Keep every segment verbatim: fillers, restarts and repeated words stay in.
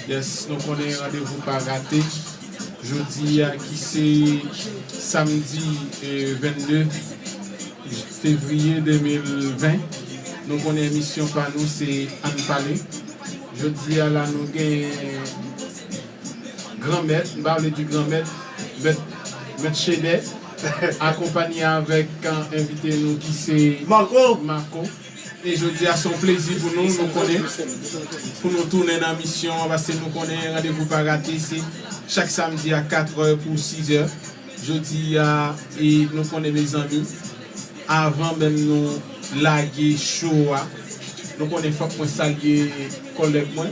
Yes, nou konnen randevou pa rate. Jodi a ki se samdi, eh, vennde fevriye de mil ven, nou konnen emisyon pa nou se Ann Pale. Jodi a la nou gen Granmèt, m pa vle di Granmèt, Mèt, Mèt Chedè, akonpanye avèk, eh, envite nou ki se Marco. Marco. E jodi a se yon plezi pou nou, nou konnen, pou nou tounen nan misyon an, paske nou konnen randevou pa rate, se chak samdi a katrè pou sizè. Jodi a, e nou konnen, mezanmi, avan menm nou lage show a, nou konnen fòk mwen salye kòlèg mwen.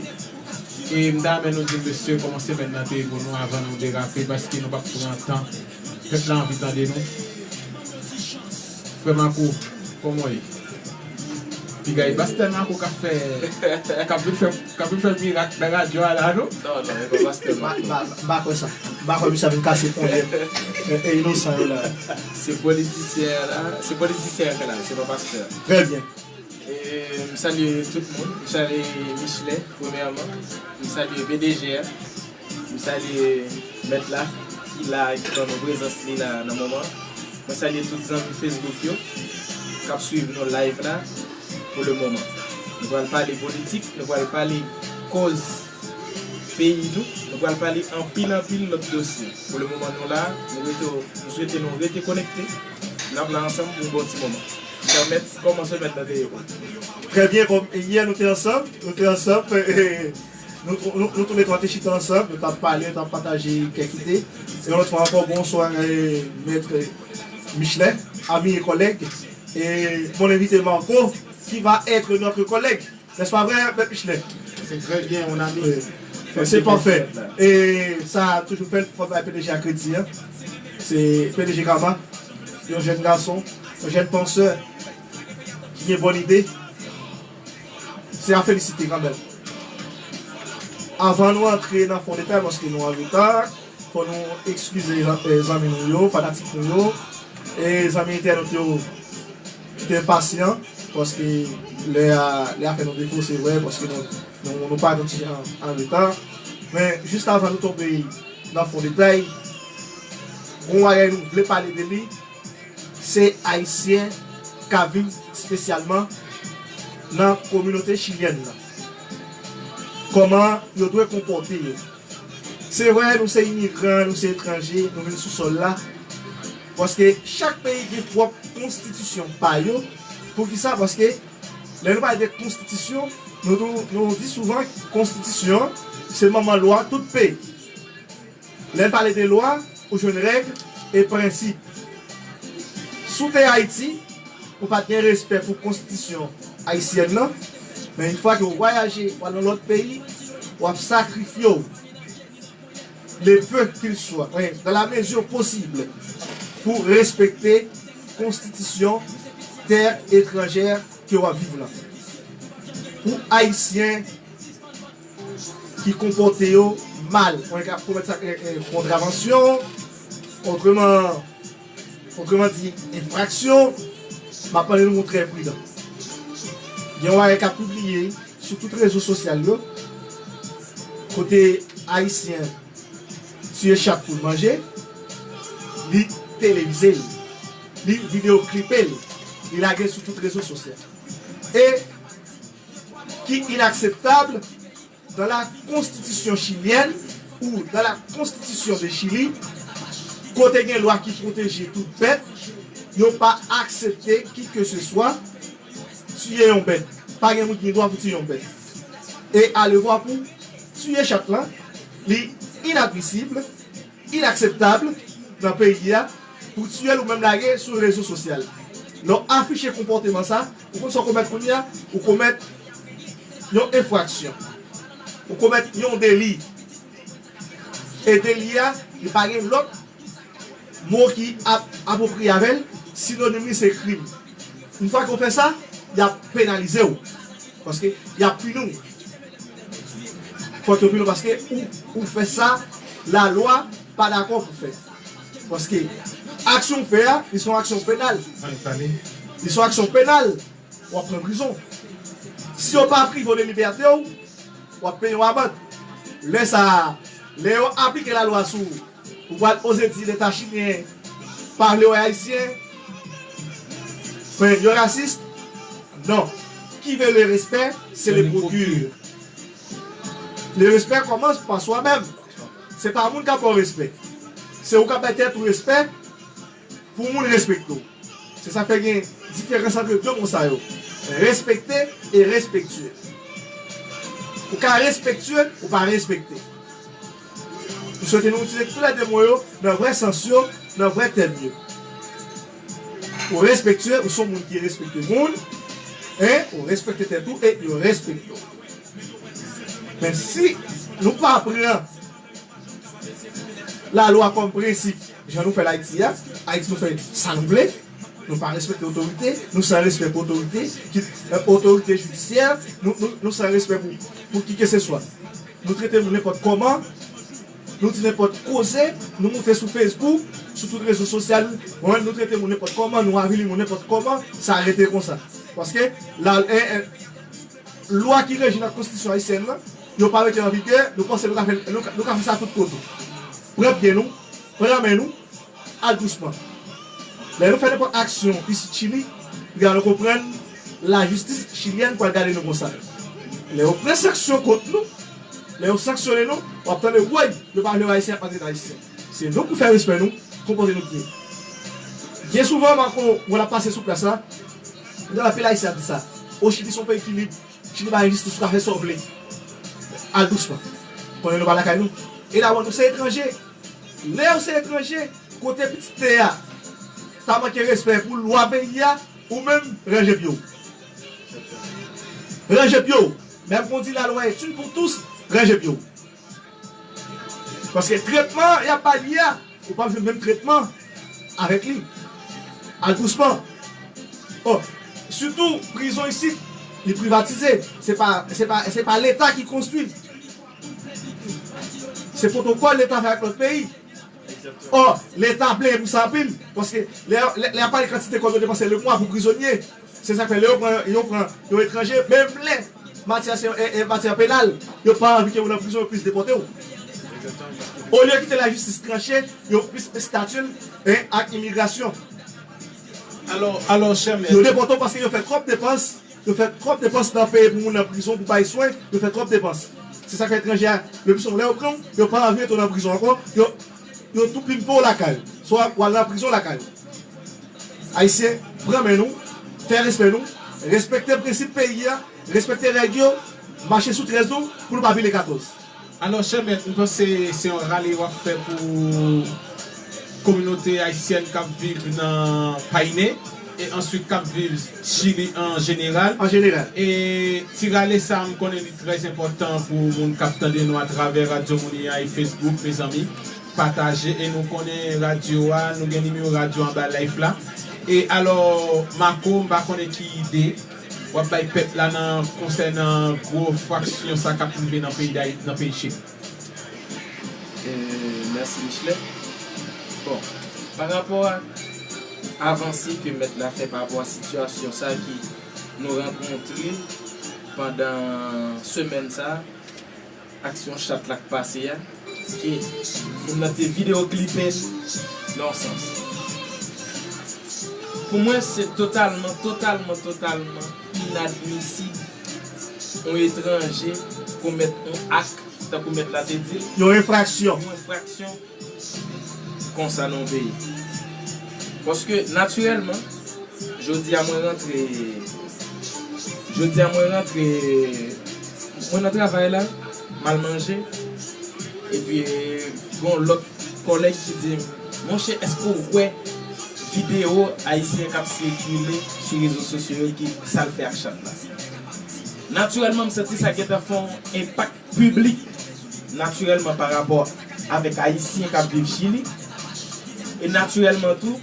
E m ta renmen nou di mesye kòman semèn nan te ye pou nou avan nou derape, paske nou p ap pran tan. Pèp la anvi tande nou. Frè Marco, kòman w ye? Piga e pastè Marco k ap fè, k ap vin fè, k ap vin fè mirak nan radyo a la, non? Non, non, e pa pastè Marco. M pa kwè sa. M pa kwè misye ap vin kase ponyèt e, e inosan yo la. Se politisyen an la, se politisyen an kanal, se pa pastè. Trè byen. E, m salye tout moun. M salye Michelet, premyèman. M salye P D G a. M salye mèt la, ki la, ki ban nou prezans li la nan moman. Mwen salye tout zanmi Facebook yo k ap swiv nou live la pou le moman. Nou pral pale politik, nou pral pale kòz peyi nou, nou pral pale anpil, anpil lòt dosye. Pou le moman nou la, nou rete, nou swete nou rete konekte. N ap la ansanm pou yon bon ti moman. Granmèt, kòman semèn nan te ye pou ou? Trè byen, kòm yè nou te ansanm, nou te ansanm, e, nou, nou, nou toulètwa te chita ansanm, nou t ap pale, nou t ap pataje kèk ide. Yon lòt fwa ankò, bonswa, e, Mèt Michelet, ami et collègue, et mon invité Marco, qui va être notre collègue. N'est-ce pas vrai, Mèt Michelet? C'est très bien, mon ami. Oui. C'est parfait. E sa toujou fè l, fò bay P D G a kredi, en. Se P D G Kama, yon jèn gason, yon jèn pansè ki gen bòn ide. Se a felisite kanmenm. Avan nou antre nan fon detay, paske nou an reta, fò nou eskize zan-, eh, zanmi nou yo, fanatik nou yo, e zanmi entènot yo ki te enpasyan, paske lè a, lè a fè nou defo, se vre, paske nou, nou, nou parèt yon ti jan an reta. Men, jis avan nou tonbe nan fon detay, gon bagay nou vle pale de li, se Ayisyen k ap viv espesyalman nan kominote chilyèn nan. Kòman yo dwe konpòte yo? Se vre, nou se imigran, nou se etranje, nou vin sou sòl la. Paske chak peyi gen pwòp konstitisyon pa yo. Poukisa? Paske lè nou pale de konstitisyon, nou, nou, nou di souvan konstitisyon se manman lwa tout peyi. Lè n pale de lwa, ou jwenn règ e prensip. Si w te Ayiti, ou pa t gen respè pou konstitisyon ayisyèn nan, men yon fwa ke w vwayaje, w al nan lòt peyi, w ap sakrifye w, le peu qu'il soit, wi, dans la mesure possible, pou respekte konstitisyon tè etranjè ke w ap viv lan. Pou Ayisyen ki konpòte yo mal, ou ka komèt sa, eh, eh, kontravansyon, otreman, otreman di, enfraksyon, m ap mande nou trè pridan. Gen yon bagay k ap pibliye sou tout rezo sosyal yo, kote Ayisyen tiye chat pou l manje, li televize l, li videyo klipe l, li lage l sou tout rezo sosyal. E ki inakseptab dans la constitution chilienne ou dans la constitution de Chili, kote gen lwa ki pwoteje tout bèt, yo pa aksepte ki ke se swa tiye yon bèt. Pa gen moun ki gen dwa pou tiye yon bèt. E alevwa pou tiye chat lan, li inadmisib, inakseptab nan peyi a pou tiye l ou menm lage sou rezo sosyal. Lè w afiche konpòteman sa, ou konn sa w komèt kounye a, ou komèt yon enfraksyon. Ou komèt yon deli. E deli a, li pa gen lòt mo ki ap apwopriye avè l, sinonim li se krim. Yon fwa ke w fè sa, y ap penalize w. Paske y ap pini w. Fòk yo pini w paske ou, ou fè sa, lalwa pa dakò pou fè. Paske aksyon w fè a, li se yon aksyon penal. Li se yon aksyon penal, w ap pran prizon. Si yo pa prive w de libète w, w ap peye yon amann. Lè sa a, lè yo aplike lalwa sou ou, ou pral oze di Leta chilyen pa vle wè Ayisyen? Men yo rasis? Non. Qui veut le respect, c'est le procure. Le respect commence par soi-même. Se pa moun k ap ba w respè. Se ou k ap bay tèt ou respè pou moun respekte w. Se sa k fè gen diferans ant de mo sa yo. Respekte e respektye. Ou ka respektye, ou pa respekte. M swete nou itilize tou lè de mo yo nan vrè sans yo, nan vrè tèm yo. Ou respektye, ou se yon moun ki respekte moun, en, ou respekte tèt ou e yo respekte w. Men si nou pa pran lalwa kòm prensip, jan nou fè l Ayiti a, Ayiti nou fè sa nou vle, nou pa respekte otorite, nou san respè pou otorite, ki, eh, otorite jidisyè, nou, nou, nou san respè pou, pou kikeseswa. Nou trete moun nenpòt kòman, nou di nenpòt koze, nou moute sou Facebook, sou tout rezo sosyal, nou trete moun nenpòt kòman, nou avili moun nenpòt kòman, sa rete konsa. Paske la, eh, eh, lwa ki reji nan konstitisyon ayisyèn nan, yo pa mete an vigè, nou panse nou ka fè, nou ka, nou ka fè sa tout kote. Pran pye nou, pran men nou, al dousman. Lè nou fè nenpòt aksyon isit Chili, pou nou konprann lajistis chilyèn pral gade nou konsa. Lè yo pran sanksyon kont nou, lè yo sanksyone nou, w ap tande, woy, yo pa vle wè Ayisyen ap maltrete Ayisyen. Se nou pou fè respè nou, konpòte nou byen. Byen souvan, Marco, mwen ap pase sou plas la, m tande anpil Ayisyen ap di sa. O, Chili se yon peyi ki lib, Chili pa enjistis, ou ka fè sa w vle. Al dousman. Konnen nou pa lakay nou. E la, nou se etranje. Lè w se etranje, kote pitit tè a ta manke respè pou lwa peyi a, ou menm, ranje pye w. Ranje pye w. Menm kon di la loi est une pour tous, ranje pye w. Paske tretman y ap ba li a, ou p ap jwenn menm tretman avèk li. Al dousman. Oh, sitou, prizon isit, li privatize. Se pa, se pa, se pa Leta ki konstwi. Se pwotokòl Leta fè ak lòt peyi. Ò, Leta plenyen pou sa anpil, paske lè, lè, lè y ap pale kantite kòb yo depanse le mwa pou prizonye, se sa k fè lè yo pran, yo pran yon etranje, menm lè matyè se yon, e, e, matyè penal, yo pa anvi ke moun nan prizon, yo plis depòte w. Olye kite lajistis tranche, yo plis estati l, en, ak imigrasyon. Alò, alò, chè mèt. Yo depòte w paske yo fè twòp depans. Yo fè twòp depans nan peye pou moun nan prizon, pou bay swen, yo fè twòp depans. Se sa k fè etranje a, yo pi souvle yo pran w, yo pa anvi rete w nan prizon ankò, yo, yo tou plimpe w lakay. Swa w al nan prizon lakay. Ayisyen, pran men nou, fè respè nou, respekte prensip peyi a, respekte règ yo, mache sou trèz nou, pou nou pa vire katòz. Alò, chè mèt, m panse se yon rale w ap fè pou kominote ayisyèn k ap viv nan Payne e answit k ap viv Chili an jeneral. An jeneral. E ti rale sa, m konnen li trè enpòtan pou moun k ap tande nou atravè Radyo Mouliya e Facebook, mezanmi. Pataje, e nou konnen radyo a, nou gen nimewo radyo anba live la. E alò, Marco, m pa konnen ki ide w ap bay pèp la nan, konsènan gwo fraksyon sa k ap rive nan peyi Dayiti, nan peyi Chili. E, mèsi, Michelet. Bon, pa rapò a avanse ke mèt la fè pa rapò a sitiyasyon sa ki nou rankontre pandan semèn sa, aksyon chat la k pase a, ke moun nan te videyo klipe l nan yon sans. Pou mwen, se totalman, totalman, totalman inadmisib yon etranje komèt yon ak, tankou mèt la te di l, yon enfraksyon, yon enfraksyon konsa nan yon peyi. Paske, natirèlman, jodi a mwen rantre, jodi a mwen rantre, mwen nan travay la, m al manje, epi, gen yon lòt kòlèg ki di m, monchè, èske w wè videyo ayisyen k ap sikile sou rezo sosyo yo, ki sa l fè ak chat la? Natirèlman, m santi sa gentan fè yon enpak piblik, natirèlman, pa rapò avèk Ayisyen k ap viv Chili, e natirèlman tou,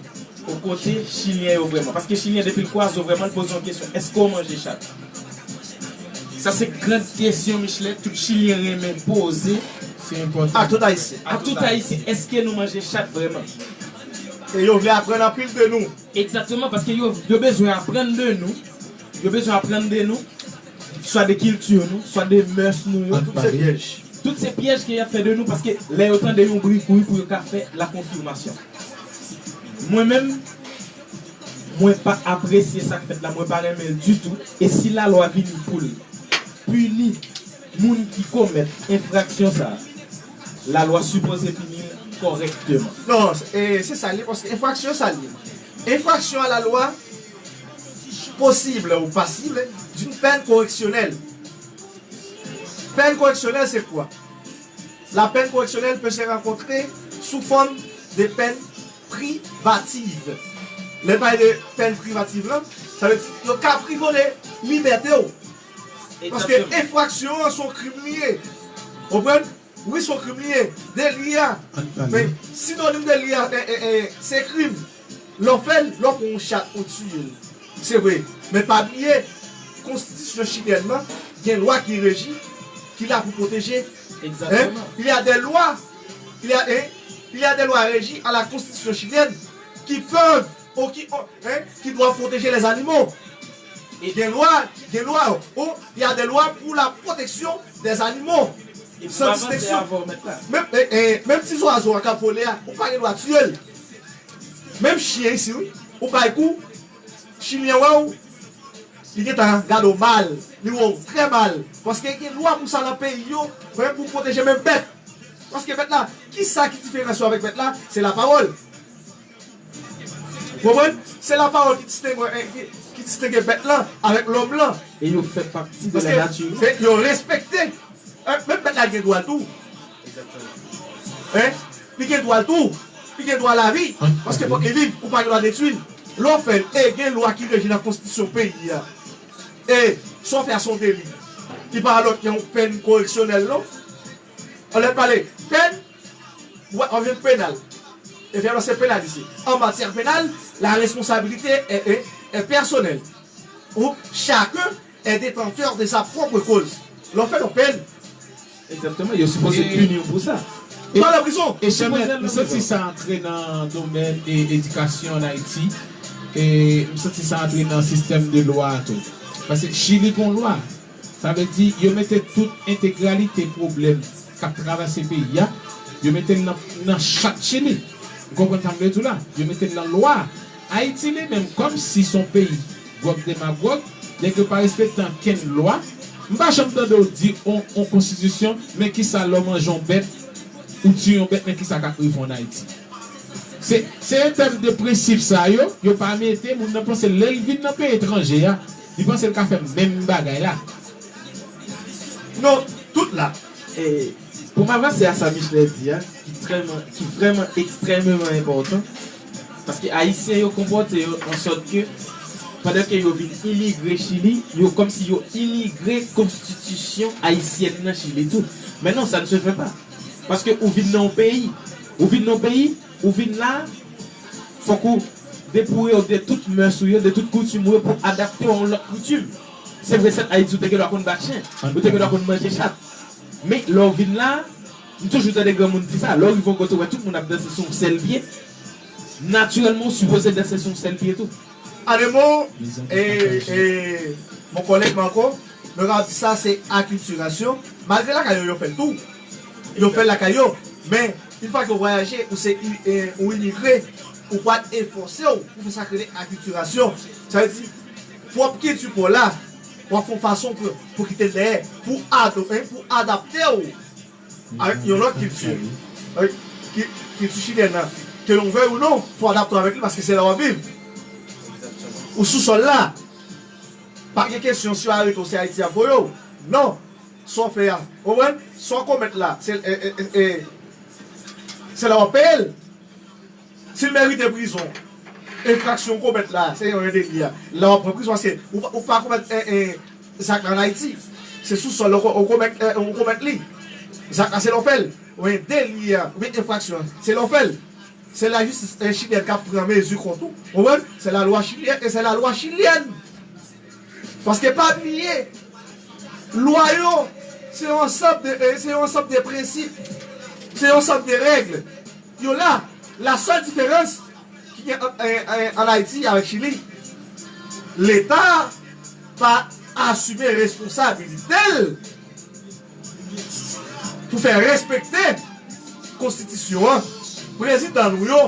o kote Chilyen yo vrèman. Paske Chilyen, depi l kwaze w vrèman, l poze yon kesyon, èske w manje chat? Sa se gran kesyon, Michelet, tout Chilyen renmen poze. Se enpòtan. A tout Ayisyen. A tout Ayisyen, èske nou manje chat vrèman? E yo vle aprann anpil de nou. Egzakteman, paske yo, yo bezwen aprann de nou. Yo bezwen aprann de nou, swa de kilti nou, swa de mès nou yo. Tout se pyèj. Tout se pyèj ke y ap fè de nou, paske lè yo tande yon bri kouri pou yo ka fè la konfimasyon. Mwen menm, mwen pa apresye sa k fèt la, mwen pa renmen l ditou. E si lalwa vini pou l pini moun ki komèt enfraksyon sa a, lalwa sipoze pini l kòrèkteman. Non, e, se sa l ye, paske enfraksyon sa l ye. Enfraksyon a la lwa posible ou passible d'une peine correctionnelle. Peine correctionnelle, c'est quoi? La peine correctionnelle peut se rencontrer sous forme de peine privative. Lè n pale de pèn privativ la, sa vle di yo ka privole libète w. Paske enfraksyon an se yon krim li ye. Konprann? Wi, se yon krim li ye. Deli a. Men, sinonim deli a, e, e, e, se krim. Lè w fè l, lè w pran yon chat, ou tiye l. Se vre. Men pa bliye, konstitisyon chilyèn nan, gen lwa ki reji, ki la pou pwoteje. Hein? Il y a des lois, il y a, hein? Il y a des lois régies à la constitution chilienne qui peuvent ou qui, hein, qui doivent protéger les animaux. Gen lwa, gen lwa, ou, il y a des lois pour la protection des animaux. Sans distinction. Menm, eh, eh, menm ti zwazo a k ap vole a, ou pa gen dwa tiye l. Menm chen isi, wi, ou bay kou, chilyen wè w, li gentan gade w mal, li wè w trè mal. Paske gen lwa pou sa nan peyi yo, menm pou pwoteje menm bèt. Paske bèt la, kisa ki diferans yo avèk bèt la? Se lapawòl. Konprann? Se lapawòl ki distenge, eh, ki, ki distenge bèt lan avèk lòm lan. E yo fè pati de la nati. Paske, eh, yo respekte. Eh, menm bèt la gen dwa l tou. Hein? Li gen dwa l tou. Li gen dwa lavi. Paske fòk li viv, ou pa gen dwa detwi l. Lè w fè l, e gen lwa ki reji nan konstitisyon peyi a. E sa w fè a se yon deli. Li pa lòt ke yon pèn koreksyonèl, non? An lòt pale, pèn, w ap jwenn penal. Efe se penal isi. En matière pénale, la responsabilité est, est, est personnelle. Ou chacun est détenteur de sa propre cause. Lè w fè yon pèn. Egzakteman, yo sipoze pini w pou sa. E, pa nan prizon. E Chanmèt, m santi sa antre nan domèn e edikasyon an Ayiti. E m santi sa antre nan sistèm de lwa a tou. Paske Chili gon lwa. Sa vle di, yo mete tout entegralite pwoblèm k ap travèse peyi a, yo mete l nan, nan chat Chili. Ou konprann sa m vle di w la? Yo mete l nan lwa. Ayiti li menm, kòmsi se yon peyi gwòg demagòg, nèg yo pa respekte ankenn lwa. M pa janm tande w di on, on konstitisyon, men kisa lè w manje yon bèt, ou tiye yon bèt, men kisa k ap rive w an Ayiti? Se, se an tèm de prensip sa yo, yo pa mete, moun nan panse lè l vin nan peyi etranje a, li panse l ka fè menm bagay la. Non, tout la. E pou m avanse a sa Michelet di a, ki trèman, ki vrèman ekstrèmeman enpòtan, paske Ayisyen yo konpòte yo an sòt ke, pandan ke yo vin imigre Chili, yo kòmsi yo imigre konstitisyon ayisyèn nan Chili tou. Men non, ça ne se fait pas. Paske ou vin nan yon peyi, ou vin nan yon peyi, ou vin la, fòk ou depouye w de tout mès ou yo, de tout koutim ou yo pou adapte w a yon lòt koutim. Se vre, sèt Ayiti, ou te gen dwa konn bat chen, ou te gen dwa konn manje chat. Men lè w vin la, m toujou tande granmoun di sa, lè w rive yon kote, w wè tout moun ap danse sou yon sèl pye, natirèlman, ou sipoze danse sou yon sèl pye tou. Anemon, e, e, mon kòlèg Marco, nou ka di sa se akiltirasyon. Malgre lakay yo, yo fè l tou. Yo fè l lakay yo. Men, yon fwa ke w vwayaje, ou se i-, e, ou imigre, ou pral efòse w pou fè sa k rele akiltirasyon. Sa vle di, pwòp kilti pa w la, w ap fè yon fason pou, pou kite l dèyè, pou ado-, e, pou adapte w avèk yon lòt kilti. Avèk ki-, kilti chilyèn nan. Ke nou vle ou non, fò adapte w avèk li paske se la w ap viv. Ou sou sòl la. Pa gen kesyon si yo arete w, se Ayiti y ap voye w. Non. Sa w fè a. Ou konprann? Sa w komèt la, se, e, e, e, e, se la w ap peye l. Si l merite prizon, enfraksyon w komèt la, se yon deli a. La w ap pran prizon paske ou pa, ou pa komèt, e, e, zak la ann Ayiti. Se sou sòl ou ko-, ou komèt, e, ou komèt li. Zak la se lè w fè l. Oubyen deli a, oubyen enfraksyon an, se lè w fè l. Se lajistis, e, chilyèn k ap pran mezi kont ou. Ou konprann? Se lalwa chilyèn, e se lalwa chilyèn. Paske pa bliye, lwa yo, se yon ansanm de, e, se yon ansanm de prensip, se yon ansanm de règ. Yo la, la sèl diferans ki gen ant, e, e, ann Ayiti avèk Chili, Leta pa asime responsabilite l Pou fè respekte konstitisyon an, prezidan nou yo,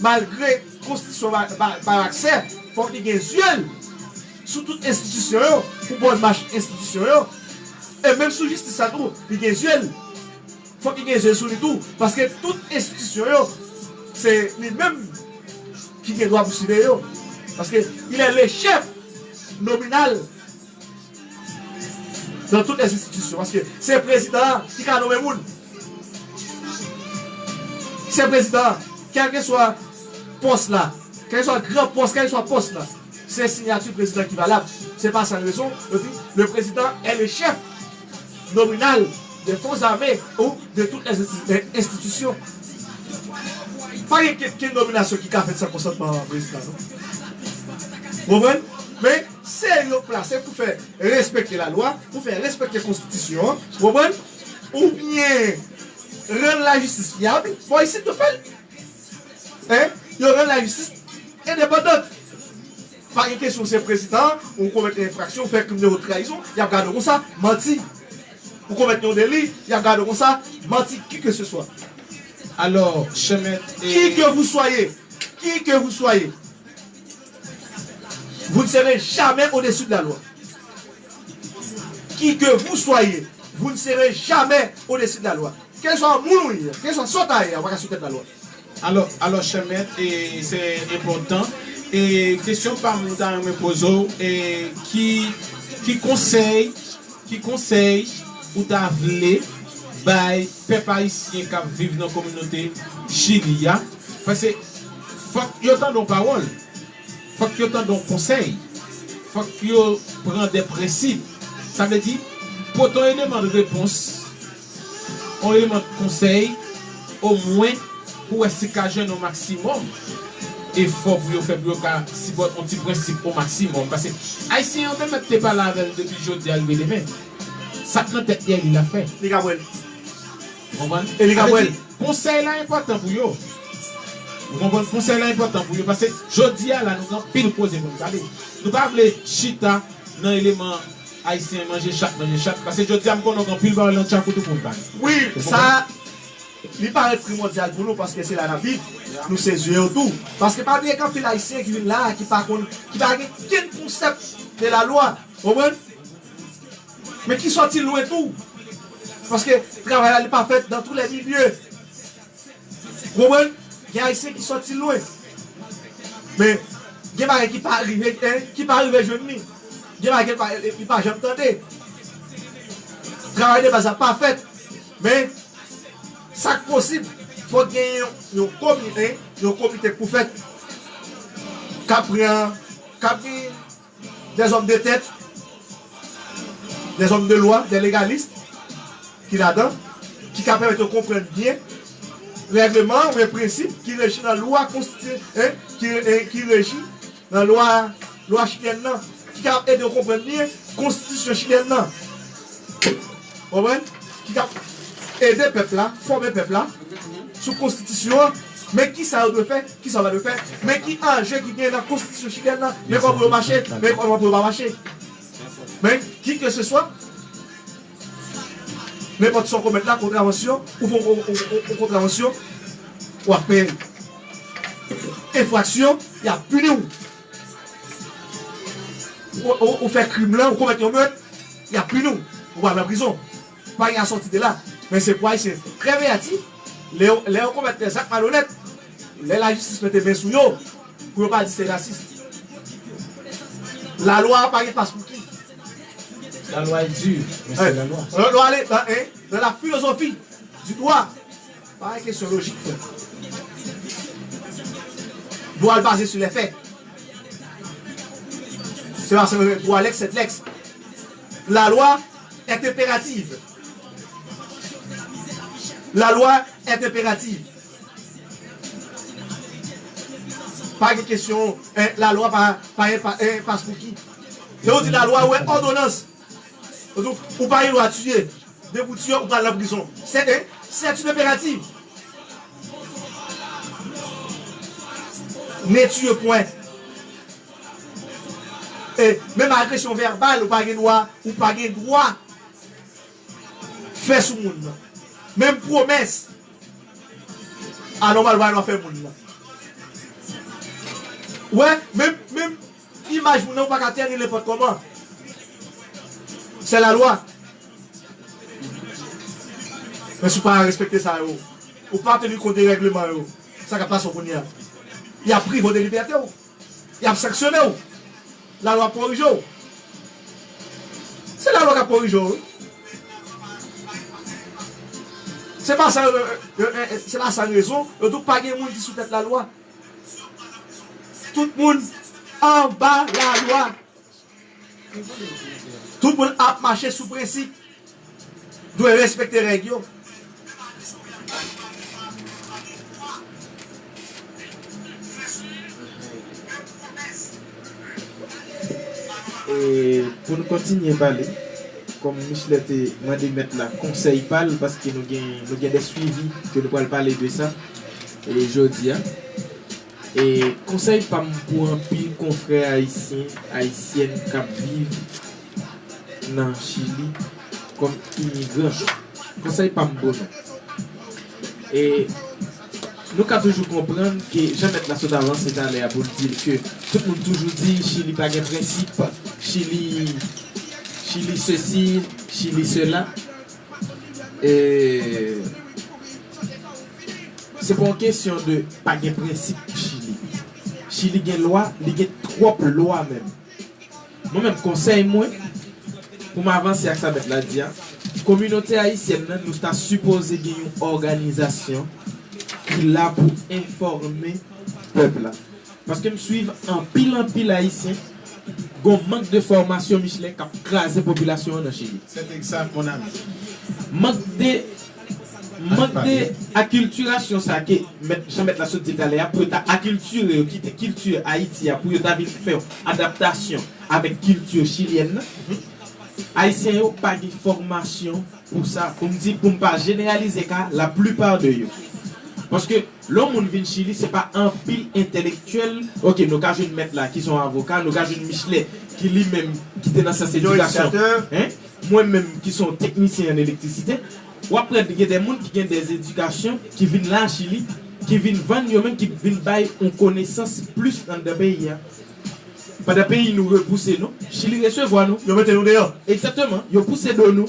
malgre konstitisyon pa, pa, pa aksè, fòk li gen zye l sou tout enstitisyon yo, pou bòn mach enstitisyon yo, e menm sou jistis la tou, li gen zye l. Fòk li gen zye sou li tou, paske tout enstitisyon yo, se li menm ki gen dwa pou siveye yo. Paske il est le chef nominal dans toutes les institutions. Paske se prezidan an ki ka nonmen moun. Se prezidan an, kèlkeswa pòs la, kèlkeswa gran pòs, kèlkeswa pòs la, se siyati prezidan ki valab. Se pa san rezon, yo di, le président est le chef nominal des forces armées ou de toutes les insti- institutions. Pa gen ken, ken nominasyon ki ka fèt san konsantman prezidan, non. Ou konprann? Men, se yo plase pou fè respekte lalwa, pou fè respekte konstitisyon an, ou konprann? Oubyen rann lajistis fyab. Bon, isit yo fè l. Hein? Yo rann lajistis endepandant. Pa gen kesyon se prezidan, ou komèt yon enfraksyon, ou fè krim de haute trahison, y ap gade w konsa, manti. Ou komèt yon deli, y ap gade w konsa, manti, qui que ce soit. Alors, chè mèt, qui que vous soyez, qui que vous soyez, vous ne serez jamais au-dessus de la loi. Qui que vous soyez, vous ne serez jamais au-dessus de la loi. Kèlkeswa moun ou ye, kèlkeswa sa w ta ye, ou pa ka sou tèt lalwa. Alò, alò, chè mèt, e se enpòtan. E kesyon pa m, mwen ta renmen poze w, e ki, ki konsèy, ki konsèy ou ta vle bay pèp ayisyen k ap viv nan kominote Chili a? Paske fòk yo tande yon pawòl. Fòk yo tande yon konsèy. Fòk yo pran de prensip. Sa vle di, pote yon eleman de repons, yon eleman de konsèy, omwen, pou wè si ka jwenn yon maksimòm efò pou yo fè, pou yo ka sipòte yon ti prensip o maksimòm. Paske Ayisyen an te mèt te pale avè l depi jodi a rive demen. Sa k nan tèt li a, li l ap fè. Li ka bwè l. Ou konprann? E li ka bwè l. Konsèy la enpòtan pou yo. Ou konprann? Konsèy la enpòtan pou yo. Paske jodi a la, nou gen anpil koze pou n pale. Nou pa vle chita nan eleman ayisyen manje chat, manje chat. Paske jodi a, m konnen w gen anpil pawòl nan tchakout ou pou n pale. Wi, sa, li parèt primòdyal pou nou, paske se la n ap viv. Nou se zye yo tou. Paske pa bliye gen anpil ayisyen ki vin la a, ki pa konn, ki pa gen kenn konsèp de lalwa. Ou konprann? Men ki sòti lwen tou. Paske travay la, li pa fèt dans tous les milieux. Ou konprann? Gen ayisyen ki sòti lwen. Men, gen bagay ki pa rive, en, ki pa rive jwenn li. Gen bagay ki pa, li pa janm tande. Travay de baz la pa fèt. Men, sa k posib, fòk gen yon, yon komite, yon komite k pou fèt. K ap pran, k ap gen des hommes de tête, des hommes de loi, des légalistes ki ladan, ki ka pèmèt yo konprann byen règleman oubyen prensip ki reji nan lwa konstiti-, en, ki, en, ki reji nan lwa, lwa chilyèn nan, ki ka ede yo konprann byen konstitisyon chilyèn nan. Ou konprann? Ki ka ede pèp la, fòme pèp la sou konstitisyon an, men kisa yo dwe fè, kisa yo pa dwe fè, men ki anje ki gen nan konstitisyon chilyèn nan, men kòman pou yo mache, men kòman pou yo pa mache. Men, ki ke se swa, nenpòt sa w komèt la, kontravansyon, ou fè yon, yon, yon, yon kontravansyon, w ap peye l. Enfraksyon, y ap pini w. Ou, ou, ou fè krim lan, ou komèt yon mèt, y ap pini w. Ou pral nan prizon. Pa gen asòti de la. Men se pou Ayisyen trè veyatif. Lè yo, lè yo komèt dèzak malonèt, lè lajistis mete men sou yo, pou yo pa di se rasis. Lalwa a pa gen pas pou ki. La loi est dure, mais c'est la loi. Lè w ale nan, en, nan la filozofi di dwa, pa gen kesyon lojik, frè. Dwa l baze sou lè fè. Se pa sèlman dwa lèks et lèks. La loi est impérative. La loi est impérative. Pa gen kesyon, en, lalwa pa, pa, pa, en, pas pou ki. Lè yo di lalwa, ou wè òdonans. Ou, ou pa gen dwa tiye. Depi w tiye, ou pral nan prizon. C'est, en, c'est une impérative. Ne tuez point. E menm agresyon vèbal, ou pa gen dwa, ou pa gen dwa fè sou moun nan. Menm pwomès. Alò, w al wè lwa fè moun nan. Ou wè, menm, menm imaj moun nan, ou pa ka tèni nenpòt kòman. Se lalwa. Men si w pa respekte sa yo, ou pa teni kont de règleman yo, sa k ap pase w kounye a? Y ap prive w de libète w. Y ap sanksyone w. Lalwa ap korije w. Se lalwa k ap korije w, wi. Se pa sa, euh, euh, euh, se pa sa rezon, yo di w pa gen moun ki sou tèt lalwa. Tout moun anba lalwa. Tout moun ap mache sou prensip. Dwe respekte règ yo. E pou n kontinye pale, kòm Michelet te mande mèt la konsèy pa l, paske nou gen, nou gen de swivi ke nou pral pale de sa e jodi a. E konsèy pa m pou anpil konfrè ayisyen, ayisyèn k ap viv nan Chili kòm imigran. Konsèy pa m pou nou. E nou ka toujou konprann ke jan mèt la sot avanse talè a pou l di l ke tout moun toujou di Chili pa gen prensip, Chili, Chili sesi, Chili sela. E se pa yon kesyon de pa gen prensip Chili. Chili gen lwa, li gen twòp lwa menm. Mwen menm, konsèy mwen, pou m avanse ak sa mèt la di a, kominote ayisyèn nan, nou ta sipoze gen yon òganizasyon ki la pou enfòme pèp la. Paske m swiv anpil, anpil ayisyen, gon mank de fòmasyon Michelet k ap kraze popilasyon an nan Chili. C'est exact, mon ami. Mank de Mank de akiltirasyon sa ke mèt, jan mèt la sot di l talè a, pou yo ta akiltire yo, kite kilti Ayiti a, pou yo ta vin fè yon adaptasyon avèk kilti chilyèn nan. Ayisyen yo pa gen fòmasyon pou sa. Pou m di, pou m pa jeneralize ka, la plipa de yo. Paske lè yon moun vin Chili, se pa anpil entèlektyèl. Oke, nou ka jwenn mèt la ki se yon avoka, nou ka jwenn Michelet ki li menm ki te nan syans edikasyon. Mwen menm ki se yon teknisyen an elektrisite, w ap wè gen de moun ki gen de edikasyon ki vin la Chili, ki vin vann yo menm, ki vin bay yon konesans plis anndan peyi a. Pandan peyi nou repouse nou, Chili resevwa nou. Yo mete nou deyò. Egzakteman, yo pouse do nou.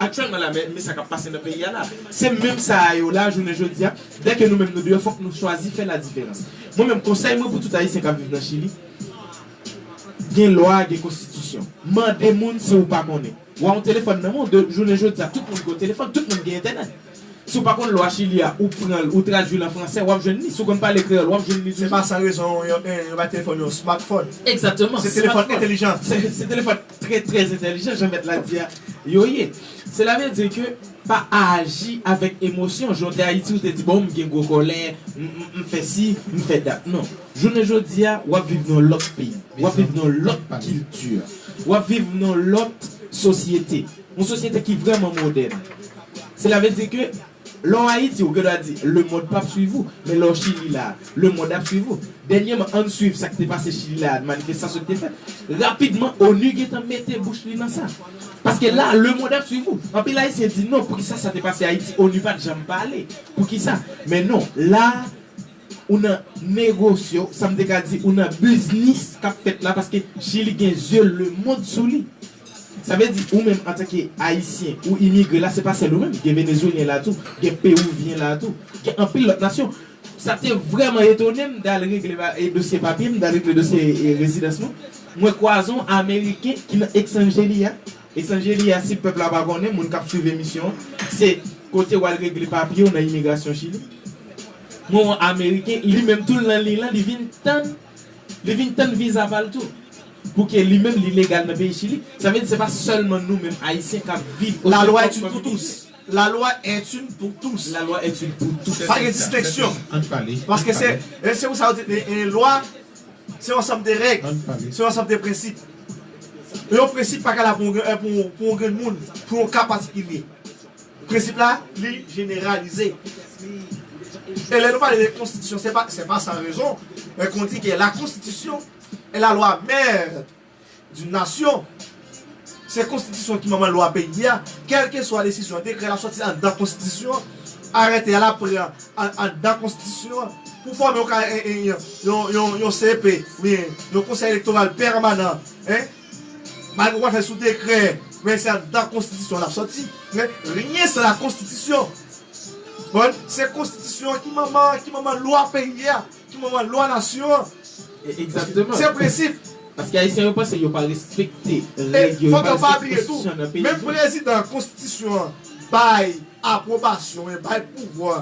Aktyèlman la, men, men sa k ap pase nan peyi a la. Se menm sa a yo la, jounen jodi a, dèke nou menm nou deyò, fòk nou chwazi fè ladiferans. Mwen menm, konsèy mwen pou tout Ayisyen k ap viv nan Chili, gen lwa, gen konstitisyon. Mande moun si w pa konnen. W a yon telefòn nan men w, de jounen jodi a, tout moun gen yon telefòn, tout moun gen entènèt. Si w pa konn lwa Chili a, ou pran l, ou tradui l an fransè, w ap jwenn li. Si w konn pale kreyòl, w ap jwenn li toujou. Se pa san rezon yo, yo bay telefòn yo smartphone. Egzakteman. Se telefòn entèlijan. Se, se telefòn trè, trè entèlijan, jan mèt la di a, yo ye. Sela vle di ke pa aji avèk emosyon. Jan w te Ayiti, ou te di, bon, m gen gwo kòlè, m, m, m fè si, m fè dat. Non. Jounen jodi a, w ap viv nan yon lòt peyi. W ap viv nan yon lòt kilti. W ap viv nan yon lòt sosyete. Yon sosyete ki vrèman modèn. Sela vle di ke lè w Ayiti, ou gendwa di, lemonn p ap swiv ou. Men lè w Chili la, lemonn ap swiv ou. Dènyèman, ann swiv sa k te pase Chili la, manifestasyon ki te fèt. Rapidman, onu gentan mete bouch li nan sa. Paske la, lemonn ap swiv ou. Anpil Ayisyen di, non, poukisa sa te pase Ayiti, onu pa t janm pale. Poukisa? Men non, la, ou nan negosyo, sa m te ka di, ou nan biznis k ap fèt la, paske Chili gen zye lemonn sou li. Sa vle di, ou menm antanke Ayisyen, ou imigre la, se pa sèl ou menm, gen Venezuelyen la tou, gen Pewouvyen la tou, gen anpil lòt nasyon. Sa te vrèman etone m, m t al regle ba- e dosye papye m, m t al regle dosye e rezidans mwen. Mwen kwaze yon Ameriken ki nan Ex Angelia. Ex Angelia, si pèp la pa konnen, moun k ap swiv emisyon an, se kote w al regle papye w nan imigrasyon Chili. Mwen wè yon Ameriken, li menm tou l nan liy lan, li vin tann, li vin tann viza pa l tou. Pou ke li menm li legal nan peyi Chili. Sa vle di se pa sèlman nou menm Ayisyen k ap viv. La loi est une pour tous. La loi est une pour tous. La loi est une pour tous. Pa gen distenksyon. Paske se, se pou sa yo di, e, e, lwa, se yon ansanm de règ, se yon ansanm de prensip. Yon prensip pa ka la pou yon grenn, pou, pou yon grenn moun, pou yon ka patikilye. Prensip la, li jeneralize. E lè nou pale de konstitisyon, se pa, se pa san rezon, e, qu'on dit que la constitution est la loi mère d'une nation. Se konstitisyon ki manman lwa peyi a. Kèlkeswa desizyon, dekrè l ap sòti anndan konstitisyon an, arete a l ap pran an- anndan konstitisyon an. Pou fòme yon, ka- en- en- yon, yon, yon C E P, oubyen yon konsèy elektoral pèmanan, en? Malgre w pral fè sou dekrè, men se anndan konstitisyon an l ap sòti. Men, rien sans la konstitisyon. Bon, se konstitisyon an ki manman, ki manman lwa peyi a, ki manman lwa nasyon an. E- Egzakteman. Se prensip. Paske Ayisyen yo panse yo pa respekte règ yo, yo Fòk pa yo pa respekte bliye tou. Konstitisyon nan peyi Menm yo. Prezidan Konstitisyon an bay apwobasyon, e bay pouvwa,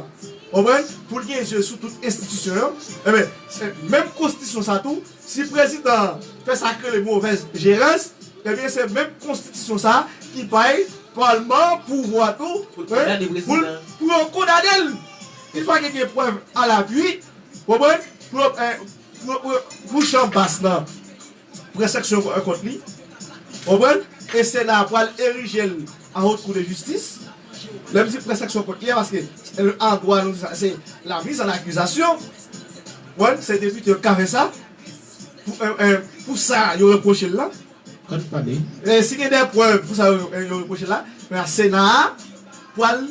konprann, pou l gen zye sou tout enstitisyon yo. Enben, se menm Konstitisyon sa tou, si Prezidan an fè sa k rele movèz jerans, ebyen, se menm Konstitisyon sa ki bay Palman an pouvwa tou, Pou l kondane en, pou l- Prezidan. Pou yo kondane l. Yon fwa ke gen prèv alapui, konprann, pou, eh, pou, pou, pou chanm bas lan pran sanksyon kont li, konprann, e Sena a pral erije l an Haute Cour de Justice. Lè m di pran sanksyon kont li a, paske, eh, an dwa nou di sa, se la mise en accusation. Konprann, se depite yo k ka fè sa. Pou, eh, eh, pou sa yo repwoche l la. Ann pale. Eh, si gen de prèv pou sa yo, eh, yo repwoche l la, men Sena a pral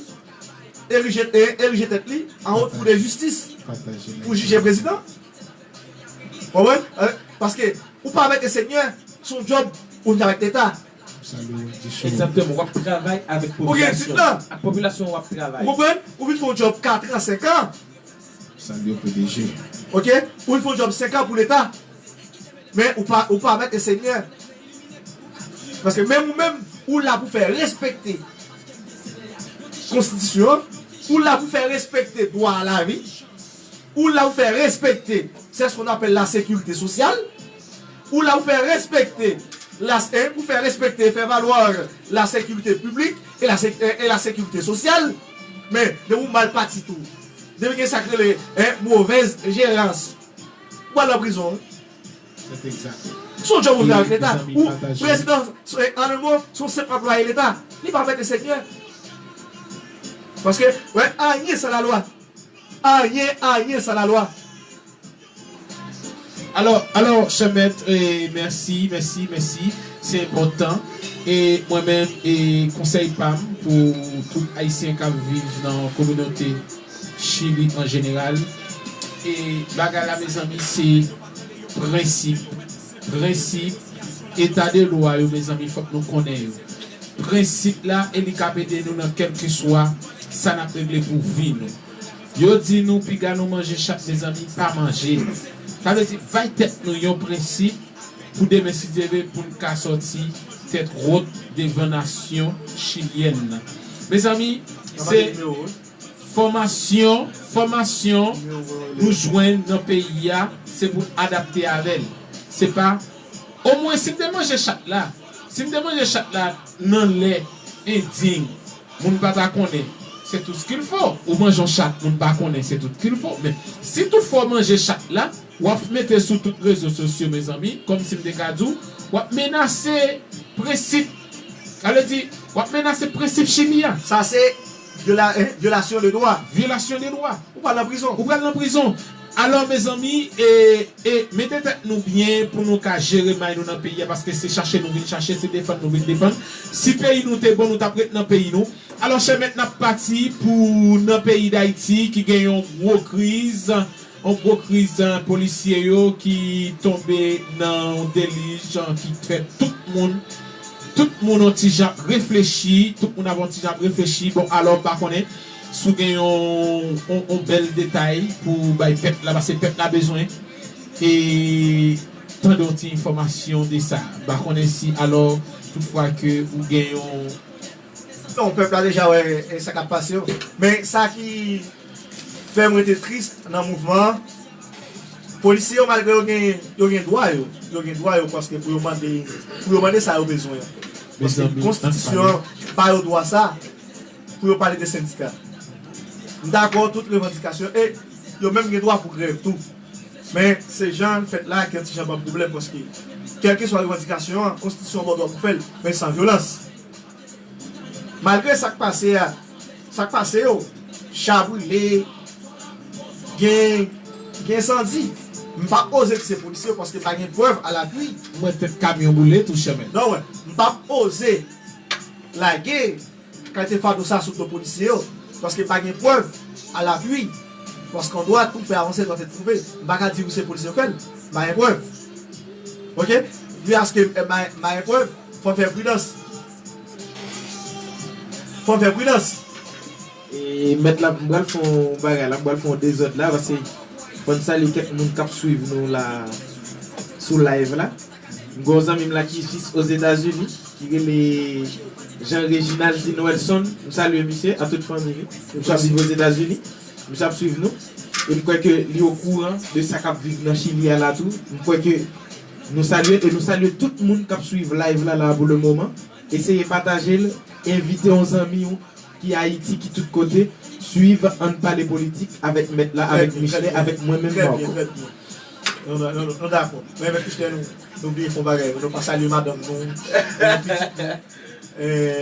erije, eh, erije tèt li an Haute Cour de Justice Pataje. Pou jije prezidan. Konprann? Eh, paske ou pa avèk le Senyè, se yon djòb ou vin avèk Leta. Salye w, Dichou. Egzakteman, w ap travay avèk Ou gen tit popilasyon. la. Ak popilasyon w ap Ou travay. konprann? Ou vin fè yon djòb kat an, senk an. Salye w, P D G. Ok? Ou vin fè yon djòb senk an pou Leta. Men ou pa, ou pa avèk le Senyè. Paske menm ou menm, ou la pou fè respekte konstitisyon an, ou la pou fè respekte dwa a lavi, ou la pou fè respekte, c'est ce qu'on appelle la sécurité sociale, ou la pou fè respekte, la, eh, pou fè respekte, fè valwa la sécurité publique et la sé- eh, et la sécurité sociale. Men, depi ou mal pati tou, depi gen sa k rele, eh, movèz jerans, ou pral nan prizon, wi. Se egzak. Se yon djòb ou fè avèk Leta. Mezanmi, Ou pataje. Prezidan, an en mo, se yon senp anplwaye Leta. Li pa avèk le Senyè. Paske, wè, anyen san lalwa. Anyen, anyen san lalwa. Alò, alò, chè mèt, eh, mèsi, mèsi, mèsi. Se enpòtan. E mwen menm, e konsèy pa m pou tout Ayisyen k ap viv nan kominote Chili an jeneral. E bagay la, mezanmi, se prensip. Prensip, eta de lwa yo, mezanmi, fòk nou konnen yo. Prensip la, e li k ap ede nou nan kèlkeswa sa n ap regle pou vi nou. Yo di nou piga nou manje chat, mezanmi, pa manje l. Sa vle di, bay tèt nou yon prensip pou demen, si Dye vle, pou n ka sòti tèt wòt devan nasyon chilyèn nan. Mezanmi, se fòmasyon, fòmasyon nou jwenn nan peyi a, se pou n adapte avè l. Se pa, omwen, si m te manje chat la, si m te manje chat la nan lè endyen, moun pa ta konnen. C'est tout ce qu'il faut. Ou manje yon chat, moun pa konnen, c'est tout ce qu'il faut. Men, si toutfwa w manje chat la, w ap mete sou tout rezo sosyo, mezanmi, kòmsi m te ka di w, w ap menase prensip, sa vle di, w ap menase prensip Chili a. Sa se vyola- eh, vyolasyon de dwa. Vyolasyon de dwa. Ou pral nan prizon. Ou pral nan prizon. Alò, mezanmi, e, e mete tèt nou byen pou nou ka jere may nou nan peyi a, paske se chache nou vin chache, se defann nou vin defann. Si peyi nou te bon, nou t ap ret nan peyi nou. Alò, chè mèt, n ap pati pou nan peyi Dayiti ki gen yon gwo kriz, yon gwo kriz, eh, polisye yo ki tonbe nan yon delij, eh, ki fè tout moun, tout moun yon ti jan ap reflechi, tout moun ap yon ti jan ap reflechi. Bon, alò, m pa konnen si w gen yon, yon, yon bèl detay pou bay pèp la, paske pèp la bezwen e tande yon ti enfòmasyon de sa. M pa konnen si, alò, toutfwa ke ou gen yon Non, pèp la deja wè, eh, sa k ap pase yo. Men sa ki fè m rete tris nan mouvman an, polisye yo, malgre yo gen, yo gen dwa yo, yo gen dwa yo, paske pou yo mande, pou yo mande sa yo bezwen an. Paske Mezanmi, konstitisyon an ba yo dwa sa, pou yo pale de sendika. M dakò tout revandikasyon, e yo menm gen dwa pou grèv tou. Men se jan l fèt la ki yon ti jan ban m pwoblèm, paske kèlkeswa revandikasyon an, konstitisyon an ba w dwa pou fè l, men san vyolans. Malgre sa k pase a, sa k pase yo, cha brile, gen, gen ensandi. M p ap oze di se polisye yo paske pa gen prèv alapui. Mwen tèt kamyon boule tou, chèmèt. Non, wè. M p ap oze lage kalite fado sa sou do polisye yo, paske pa gen prèv alapui. Paske an dwa, tout fè avanse dwa tèt twouve. M pa ka di w se polisye yo fè l. M pa gen prèv. Oke? Pi aske m pa gen prèv, fò n fè pridans. Fò n fè pridans. E mèt la, m pral fè yon bagay la, m pral fè yon dezòd la, paske fò n salye kèk moun k ap swiv nou la sou live la. M gen yon zanmi m la ki jis Ozetazini, ki rele Jean Reginald Dinoelson. M salye misye, a tout fanmi li. Misye ap viv Ozetazini. Misye ap swiv nou. E m kwè ke li okouran de sa k ap viv nan Chili a la tou. M kwè ke nou salye e nou salye tout moun k ap swiv live la la pou le moman. Eseye pataje l, envite yon zanmi w ki Ayiti, ki tout kote, swiv Ann Pale Politik avèk mèt la, avèk Michelet, avèk mwen menm Marco. Nou dakò. Men mèt Michelet, nou bliye fè yon bagay, nou pa salye madanm nou, pitit nou.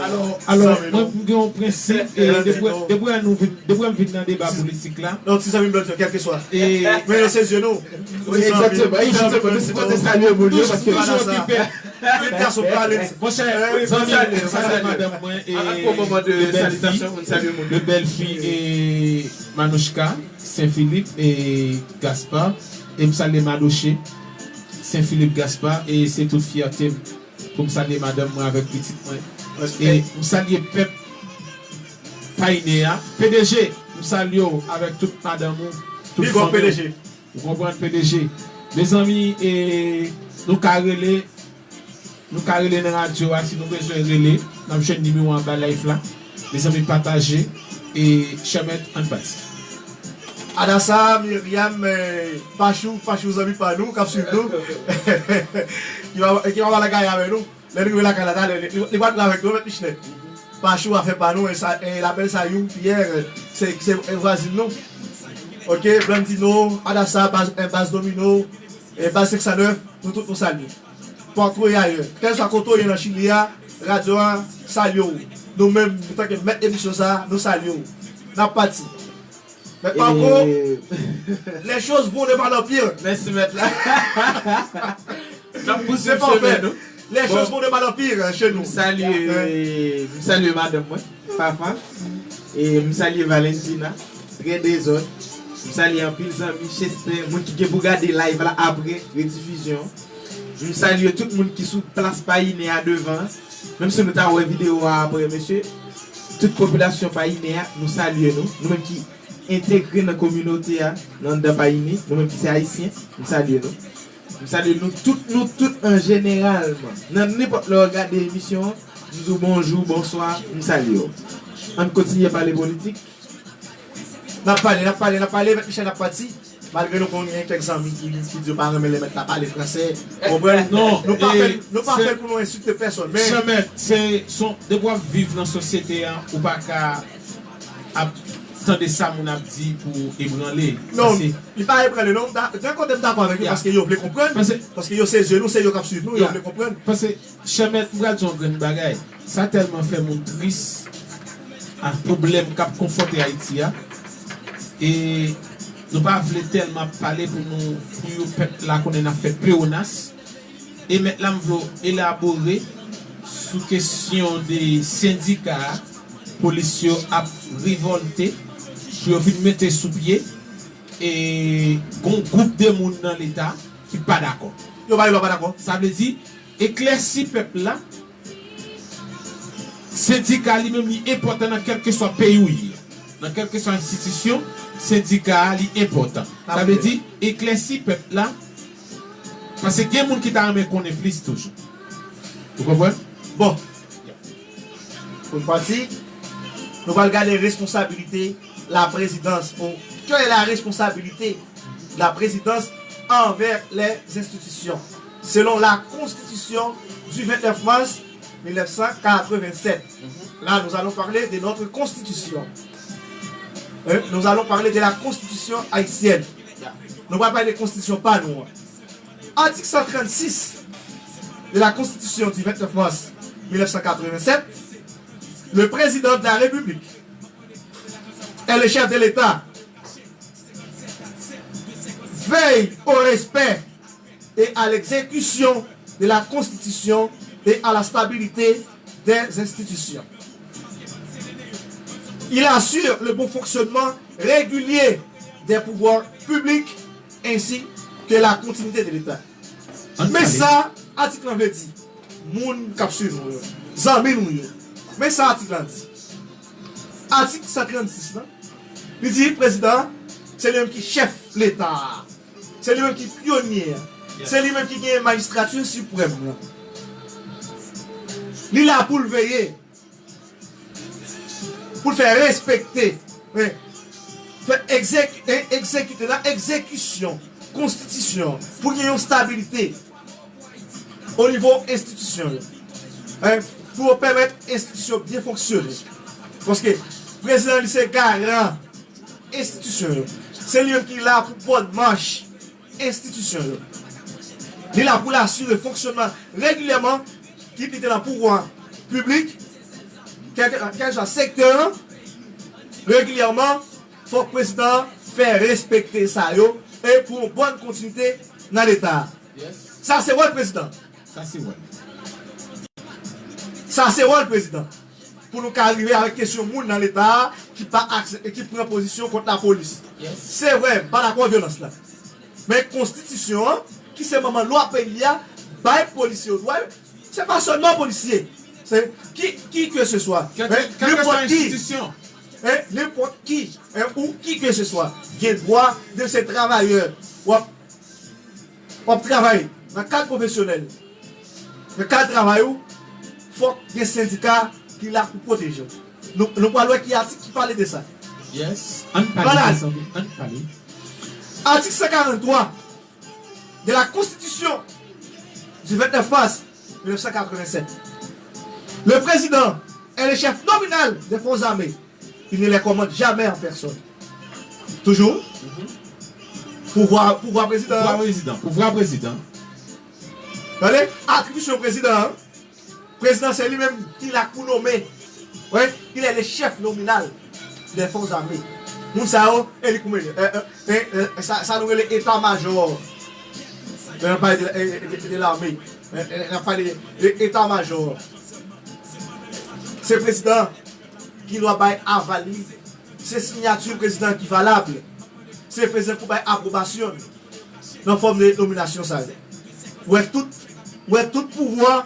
Alò, alò, mwen m gen yon prensip, e depi depi nou vin, depi m vin nan deba politik la. Non, ti zanmi m blan, kèlkeswa. Men yo se zye nou. Wi, egzakteman, egzakteman. Nou sipoze salye moun yo paske. Toujou okipe. Tout gason pale. Monchè, zanmi, m salye madanm mwen e de bèl fi, de bèl fi e Manouchka, Sen Filip e Gaspar. E m salye Madoche, Sen Filip, Gaspar e se tout fyète m pou m salye madanm mwen avèk pitit mwen. E m salye pèp Payinè a. P D G, m salye w avèk tout madanm ou, tout fanmi w. Ou konprann, P D G? Mezanmi, e, nou ka rele, nou ka rele nan radyo a si nou bezwen rele. N ap jwenn nimewo anba live la. Mezanmi, pataje e chèmèt ann pati. Adasa, Myriam, Pachou, Pachou zanmi pa nou k ap swiv nou, ki pa, ki pa pale kay avè nou. Lè n rive lakay la talè, li pral pran avèk nou, mèt Michelet. Pachou afè pa nou, e sa, e labèl sa Young Pierre, se, se vwazin nou. Oke, Blandino, Adasa, baz, baz Domino, e baz senk san nèf, nou tout nou salye. Patwon e ayè. Kèlswa kote w ye nan Chili a, radyo a salye w. Nou menm, antanke mèt emisyon sa, nou salye w. N ap pati. Mèt Marco, les choses vont de mal en pire. Mèsi mèt la. N ap pouswiv chemen nou. Les choses vont de mal en pire chez nous. M salye, m salye madanm mwen, Fafa. E m salye Valentina, trè dezòd. M salye anpil zanmi Chester, moun ki gen pou gade live la apre redifizyon. M salye tout moun ki sou plas Payinè a devan. Menm si nou ta wè videyo a apre, mesye, tout popilasyon Payinè a, nou salye nou. Nou menm ki entegre nan kominote a, nan anndan Payinè, nou menm ki se Ayisyen, m salye nou. M salye nou tout, nou tout an jeneralman. Nan nenpòt lè w gade emisyon an, m di w bonjou, bonswa, m salye w. Ann kontinye pale politik. N ap pale, n ap pale, n ap pale, mèt Michel ap pati. Malgre nou konn gen kèk zanmi ki, ki di yo pa renmen lè mèt la pale fransè. Ou konprann? Non, nou pa fè l, nou pa fè l pou nou ensilte pèsòn. Men. Chèmèt, se, se, depi w ap viv nan sosyete a, ou pa ka ap tande sa moun ap di pou ebranle. Non, li pa ebranle, non. Gen kote m dakò avèk yo paske yo vle konprann. Paske yo se zye nou, se yo k ap swiv nou, yo vle konprann. Paske, chèmèt, m pral di w yon grenn bagay. Sa tèlman fè moun tris a pwoblèm k ap konfwonte Ayiti a. E nou pa vle tèlman ap pale pou nou, pou yo pèp la konnen n ap fè pleonas. E mèt la m vle w elabore sou kesyon de sendika a, polis yo ap revòlte pou yo vin mete sou pye e gon gwoup de moun nan leta ki pa dakò. Yo pa, yo pa dakò. Sa vle di, eklèsi pèp la, sendika li menm li enpòtan nan kèlkeswa peyi w ye. Nan kèlkeswa enstitisyon, sendika a li enpòtan. Sa vle di, eklèsi pèp la, paske gen moun ki ta renmen konnen plis toujou. Ou konprann? Bon. Pou n pati, nou pral gade responsabilite la prezidans. Bon, quelle est la responsabilité de la présidence envers les institutions, selon la constitution du vingt-neuf mars mille neuf cent quatre-vingt-sept. Là, nous allons parler de notre constitution. Hein? Nous allons parler de la constitution haïtienne. Nou pral pale de konstitisyon pa nou an. Article cent trente-six de la Constitution du vingt-neuf mars mille neuf cent quatre-vingt-sept, le président de la République est le chef de l'État. Veille au respect et à l'exécution de la Constitution et à la stabilité des institutions. Il assure le bon fonctionnement régulier des pouvoirs publics ainsi que la continuité de l'État. Men sa atik lan vle di, moun k ap swiv nou yo, zanmi nou yo. Men sa atik lan di. Atik san trannsis lan, li di prezidan an, se li menm ki chèf Leta a. Se li menm ki pyonye a. Se li menm ki genyen majistrati siprèm lan. Li la pou l veye, pou l fè respekte, fè egzeki-, e-, egzekite nan egzekisyon konstitisyon an, pou gen yon stabilite o nivo enstitisyon yo. Pou yo pèmèt enstitisyon byen fonksyone. Paske prezidan li se garan enstitisyon yo. Se li menm ki la pou pòd mach enstitisyon yo. Li la pou l asire fonksyonman regilyèman, kit li te nan pouvwa piblik, kèlkeswa sektè an, regilyèman, fòk prezidan an fè respekte sa yo e pou yon bòn kontinite nan Leta a. Sa se wòl prezidan. Sa se wòl. Sa se wòl prezidan. Pou nou ka rive avèk kesyon moun nan Leta a ki pa aksepte, ki pran pozisyon kont lapolis. Se vre, m pa dakò vyolans la. Men konstitisyon an, ki se manman lwa peyi a, bay polisye yo dwa yo. Se pa sèlman polisye. Se ki, ki ke se swa. Kèlkeswa enstitisyon. Nenpòt ki, ou ki ke se swa, gen dwa de se travayè. W ap W ap travay nan kad pwofesyonèl, nan kad travay ou, fòk gen sendika ki la pou pwoteje w. Nou, nou pral wè ki atik ki pale de sa. Yes. Ann pale, mezanmi, ann pale. Atik san karanntwa de la Constitution du vingt-neuf mars mille neuf cent quatre-vingt-sept. Le président est le chef nominal des forces armées. Il ne les commande jamais en personne. Toujou. Pouvwa, pouvwa prezidan. Pouvwa prezidan. Pouvwa prezidan. Tande, atribisyon prezidan an. Prezidan se li menm ki la pou nome. Wi, il est le chef nominal des forces armées. Moun sa yo, e li koumen. Sa, sa nou rele eta majò. Lè n ap pale de, de, de lame. Lè n ap pale de eta majò. Se prezidan ki dwa bay aval li. Se siyati prezidan ki valab. Se prezidan ki pou bay apwobasyon l nan fòm de nominasyon sa yo. Ou wè tout, ou wè tout pouvwa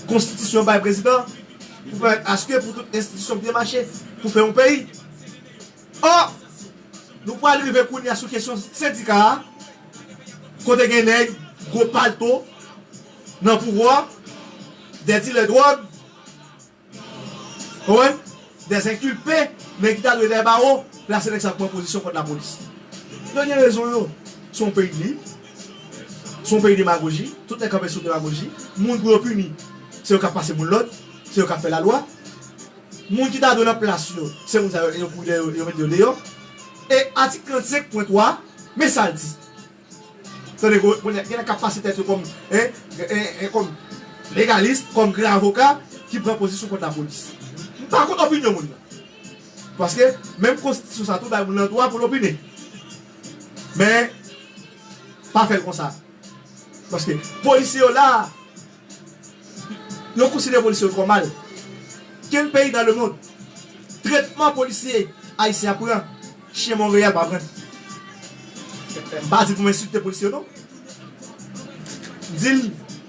konstitisyon bay prezidan pou pèmèt aske pou tout enstitisyon byen mache, pou fè yon peyi. Ò, nou pral rive kounye a sou kesyon sendika a, kote gen nèg gwo palto nan pouvwa, dè dilè dwòg, konprann? Dè enkilpe, nèg ki ta dwe dèyè bawo, la se nèg sa k pran pozisyon kont lapolis. Yo gen rezon yo. Se yon peyi lib, se yon peyi demagoji, tout nèg kanpe sou demagoji. Moun pou yo pini, se yo k ap pase moun lòd, se yo k ap fè lalwa. Moun ki ta dwe nan plas yo, se moun sa yo, yo pou yo, yo mete yo deyò. E atik trannsenk pwen twa, men sa l di. Tande, gen nèg k ap pase tèt yo kòm, en, en, en, kòm legalis, kòm gran avoka ki pran pozisyon kont lapolis. M pa kont opinyon moun nan. Paske menm konstitisyon sa tou bay moun nan dwa pou l opine. Men, pa fè l konsa. Paske polisye yo la, yo konsidere polisye yo twò mal. Ken peyi dans le monde, tretman polisye ayisyen ap pran, chen Monreyal pa pran? M pa di pou m ensilte polisye yo, non. M di l,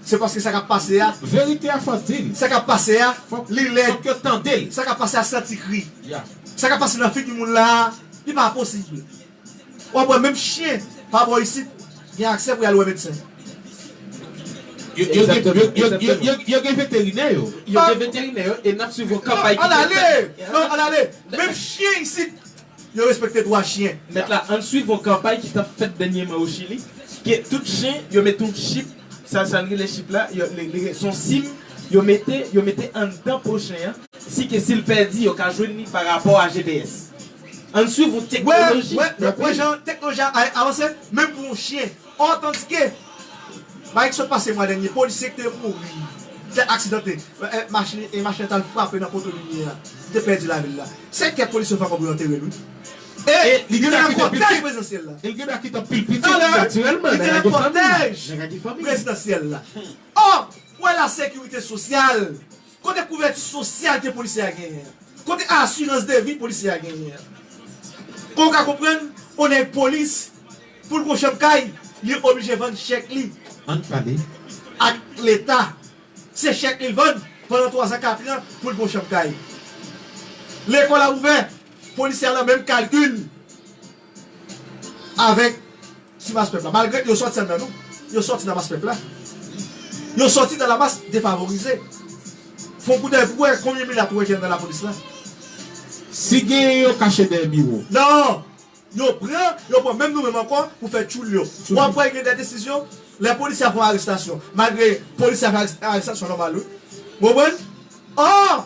se paske sa k ap pase a. Verite a fò di l. Sa k ap pase a, li lèd. Fòk yo tande l. Sa k ap pase a santi kri. Sa k ap pase nan figi moun la, li pa posib. W ap wè menm chen pa bò isit gen aksè pou y al wè medsen. Yo, yo gen, yo, yo, yo, yo, yo gen veterinè yo. Yo gen veterinè yo e n ap swiv yon kanpay ki te fèt. Non, ann ale. Non, ann ale. Menm chen isit, yo respekte dwa chen. Mèt la, ann swiv yon kanpay ki t ap fèt dènyèman o Chili. Ke tout chen, yo mete yon chip, sa, sa n rele chip la, yo, li, li, se yon sim, yo mete, yo mete anndan po chen an. Si ke si l pèdi, yo ka jwenn li pa rapò a G P S. Ann swiv yon teknoloji. Wè, wè, wè jan teknoloji a avanse, menm pou yon chen. Otantike. Bagay ki sot pase mwa dènye, polisye ki te mouri, te aksidante, e, machin, e, machin nan t al frape nan poto limyè a, li te pèdi lavi l la. Se kèk polisye yo fè kòb yo antere l, wi. E li gen dwa kite anpil pitit. E li gen dwa kite anpil pitit natirèlman. Li te nan kòtèj prezidansyèl la. Ò, wè la sekirite sosyal. Kote kouvèti sosyal ke polisye a genyen an? Kote asirans de vi polisye a genyen an? Kon w ka konprann, yon nèg polis, pou l gon chanm kay, li oblije vann chèk li ak Leta. Se chèk li l vann pandan twazan, katran pou l gon chanm kay. Lekòl la ouvè, polisye a nan menm kalkil avèk ti mas pèp la. Malgre yo sòti anndan nou, yo sòti nan mas pèp la. Yo sòti nan la mas defavorize. Fè yon koudèy pou wè konbyen milat ou wè ki anndan lapolis la. Si genyen yo kache dèyè biwo. Non! Yo pran, yo pran menm nou menm ankò pou fè tchoul yo. W ap wè gen de desizyon, lè polisye a fè yon arestasyon, malgre polisye a fè ares- arestasyon nòmal, wi. Ou konprann? Ò!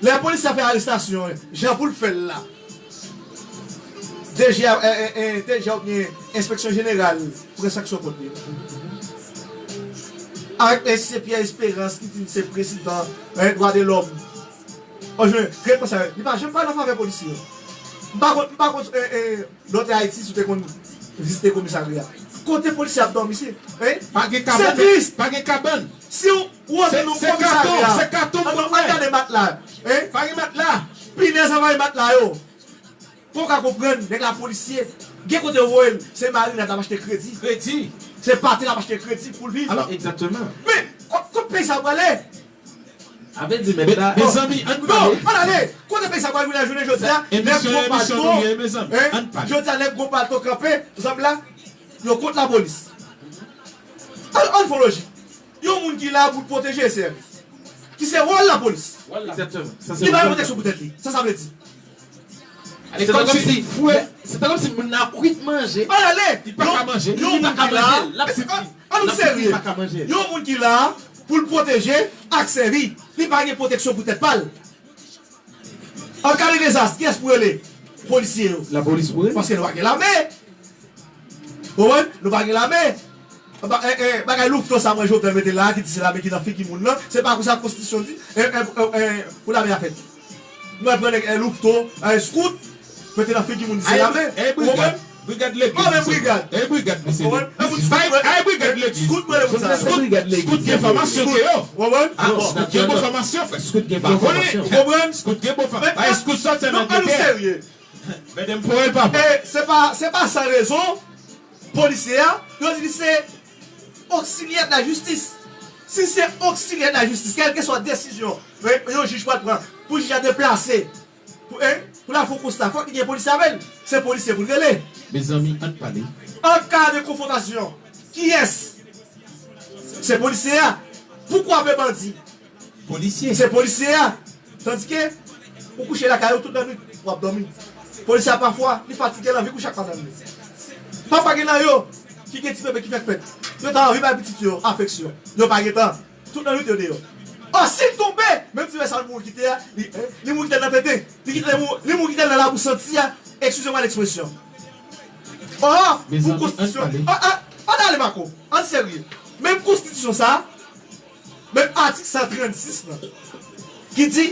Lè polisye a fè arestasyon, jan pou l fè l la, D G a, eh, eh, eh, D G a oubyen Enspeksyon Jeneral pran sanksyon kont li. Avèk mesye Pierre Espérance ki di l se prezidan, eh, dwa de lòm. Ò, jwenn tretman sa yo. Li pa janm pale an favè polisye yo. M pa konn, m pa konn, eh, eh, lè w te Ayiti, si w te konn vizite komisarya. Kote polisye ap dòmi, se, hein? Pa gen kabann, se tris. Pa gen kabann. Si w, w antre nan komisarya, se katon, se katon pou w dòmi. Ann gade matla, hein? Pa gen matla. Pinèz anvayi matla yo. Pou w ka konprann, nèg la polisye, gen kote yo voye l, se marinad l ap achte kredi. Kredi. Se pate l ap achte kredi pou l viv. Alò, egzakteman. Men, kot, kot peyi sa prale? Avè di, men, mezanmi, ann pale. Non, ann ale. Kote peyi sa pral vin la jounen jodi a? Nèg gwo palto, hein? Jodi a, nèg gwo palto kanpe, zanmi la, yo kont lapolis. Ann, ann fè lojik. Yon moun ki la pou l pwoteje e sèvi. Ki se wòl lapolis. Li pa gen pwoteksyon pou tèt li. Sa sa vle di? Se tankou si, se tankou si moun nan ap kwit manje. Ann ale. Li pa ka manje. Li pa ka manje. L ap kwit. Ann nou serye. Yon moun ki la pou l pwoteje ak sèvi, li pa gen pwoteksyon pou tèt pa l. An ka de dezas, kiyès pou rele? Polisye yo. Lapolis pou rele. Paske nou pa gen lame. Ou konprann? Nou pa gen lame. Ba- eh, eh, bagay louto sa mwen Jovenel mete la, ki di se lame ki nan figi moun nan, se pa konsa konstitisyon di, eh, eh, eh, eh, pou lame a fèt. Mwen pran nèg, eh, louto, eh, skout, mete nan figi moun di se lame. Ou konprann? Brigad legliz. Mwen men brigad. E brigad, mesye. Ou konprann? Bay, ay, brigad legliz. Skout mwen le moun sa. Skout, skout gen fòmasyon ke yo. Ou konprann? Ah, skout gen bon fòmasyon, frè. Skout gen bon fòmasyon. Ou konprann? Skout gen bon fòmasyon. Bay skout sòti nan gete. Ann nou serye. Mete m pou el, papa. E se pa, se pa san rezon, polisye a, yo di li se oksilyè de la jistis. Si se oksilyè de la jistis, kèlkeswa desizyon, e, yon jij pral pran, pou jij la deplase, pou, e, pou l al fè yon konsta, fòk li gen polisye avè l. Se polisye pou l rele. Mezanmi, ann pale. An ka de konfwontasyon, kiyès? Se polisye a. Pou kwape bandi? Polisye. Se polisye a. Tandike, ou kouche lakay ou tout lannwit, w ap dòmi. Polisye a pafwa, li fatige, l anvi kouche ak madanm li. Pafwa gen nan yo ki gen ti bebe ki fèk fèt. Yo ta anvi bay pitit yo afeksyon. Yo pa gen tan. Tout lannwit yo deyò. Ò, si l tonbe, menm ti bebe sa l mouri kite a, li, li mouri kite l nan tete. Li kite l mou- li mouri kite l nan labou santi a. Eskize mwa lekspresyon. Ò, pou konstitisyon. Ann ale, Marco. Ann serye. Menm konstitisyon sa, menm atik san trannsis lan, ki di,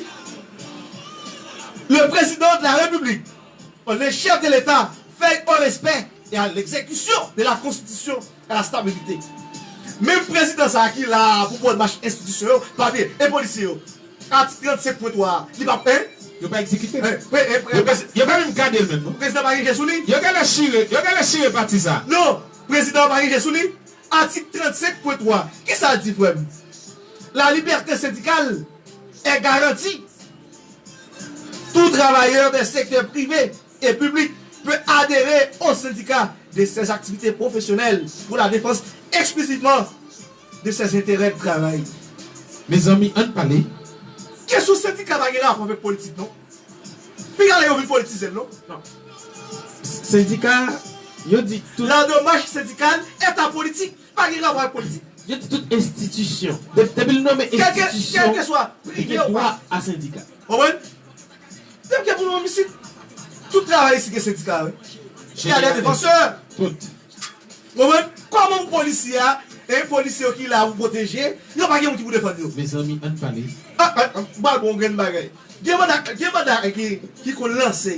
le président de la République, le chef de l'État, veille au respect et à l'exécution de la Constitution et à la stabilité. Menm prezidan sa a ki la pou pran mach enstitisyon yo, pa byen, e polisye yo. Atik trannsenk pwen twa a, li p ap, en? Yo pa egzekite l. Yo pa, yo pa menm gade l menm, non. Prezidan pa gen je sou li? Yo genlè chire, yo genlè chire pati sa. Non, prezidan pa gen je sou li. Atik trannsenk pwen twa, kisa l di, frè m? La liberté syndicale est garantie. Tout travailleur des secteurs privés et publics peut adhérer au syndicat de ses activités professionnelles pour la défense exclusivement de ses intérêts de travail. Mezanmi, ann pale. Kesyon sendika pa gen rapò avèk politik, non. Piga lè yo vin politize l, non. Non. Sendika, yo di tout. La démarche syndicale est apolitique. Pa gen rapò ak politik. Yo di tout enstitisyon. De- Depi l nonmen enstitisyon, kèlkeswa prive ou pa, gen dwa a sendika. Konprann? Depi ke pou nou menm isit, tout travay isit gen sendika, wi. Y a des défenseurs. Tout. Konprann? Kòman yon polisye a, e polisye yo ki la pou pwoteje, yo pa gen moun ki pou defann yo? Mezanmi, ann pale. Ah, ah, ah, m pral ba w yon grenn bagay. Gen manda, gen manda ki, ki konn lanse.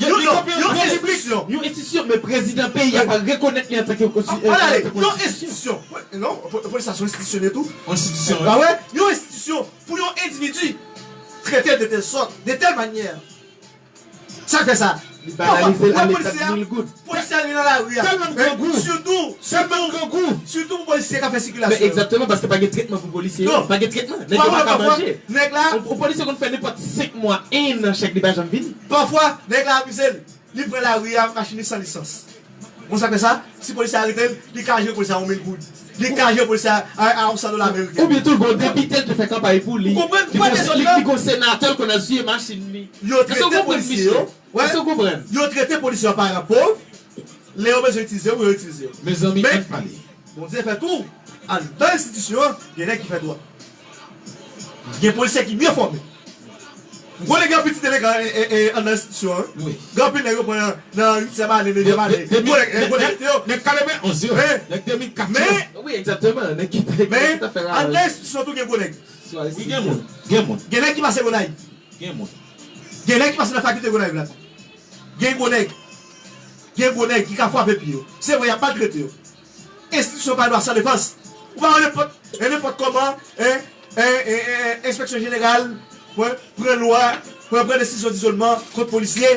Yo, li kanpe yon enstitisyon. Yon enstitisyon, men prezidan peyi a pa rekonèt li antanke yon konsti-, antanke yon enstitisyon. Yon enstitisyon. Non, polis la se yon enstitisyon tou. Yon enstitisyon, wi. Yon enstitisyon pou yon endividi trete de tèl sòt, de tèl manyè. Sa k fè sa? Li banalize l a kat mil goud. Polisye a li nan lari a. Tèlman grangou. Sitou, tèlman grangou. Sitou pou polisye k ap fè sikilasyon. Men egzakteman, paske pa gen tretman pou polisye yo. Pa gen tretman. Nèg yo pa ka manje. Yon polisye konn fè nenpòt senk mwa, en an chèk li pa janm vini. Pafwa, nèg la abize l. Li pran lari a, machin li san lisans. Bon, sa k fè sa? Si polisye a arete l, li ka jwe polisye a yon mil goud. Li ka jwe polisye a, a, a yon san dola ameriken. Oubyen tou, gon depite l te fè kanpay pou li. Ou konprann? Li gon senatè l konn al siye machin li. Yo trete polisye yo. Èske w konprann? Yo trete polisye yo paran pòv. Lè yo bezwen itilize yo, yo itilize yo. Mezanmi, ann pale. Bondye fè tou, anndan enstitisyon an, gen nèg ki fè dwòl. Gen polisye ki byen fòme. M konnen gen anpil ti delegan anndan enstitisyon an. Gen anpil nèg yo pran nan uityèm ane, nevyèm ane. Gwo nèg, gwo nèg yo. Nèg katrevenn onz yo. Nèg de mil kat yo. Wi, egzakteman. Nèg ki te, men anndan enstitisyon tou gen gwo nèg. Wi, gen moun. Gen moun. Gen nèg ki pase Gonayiv. Gen moun. Gen nèg ki pase nan fakilte Gonayiv la. Gen gwo nèg. Gen gwo nèg ki ka frape pye yo. Se vre, y ap maltrete yo. Enstitisyon pa dwe san defans. Ou pa wè nenpòt, e nenpòt kòman, en, en, en, en, enspeksyon jeneral pran, pran lwa, pran, pran desizyon dizolman kont polisye.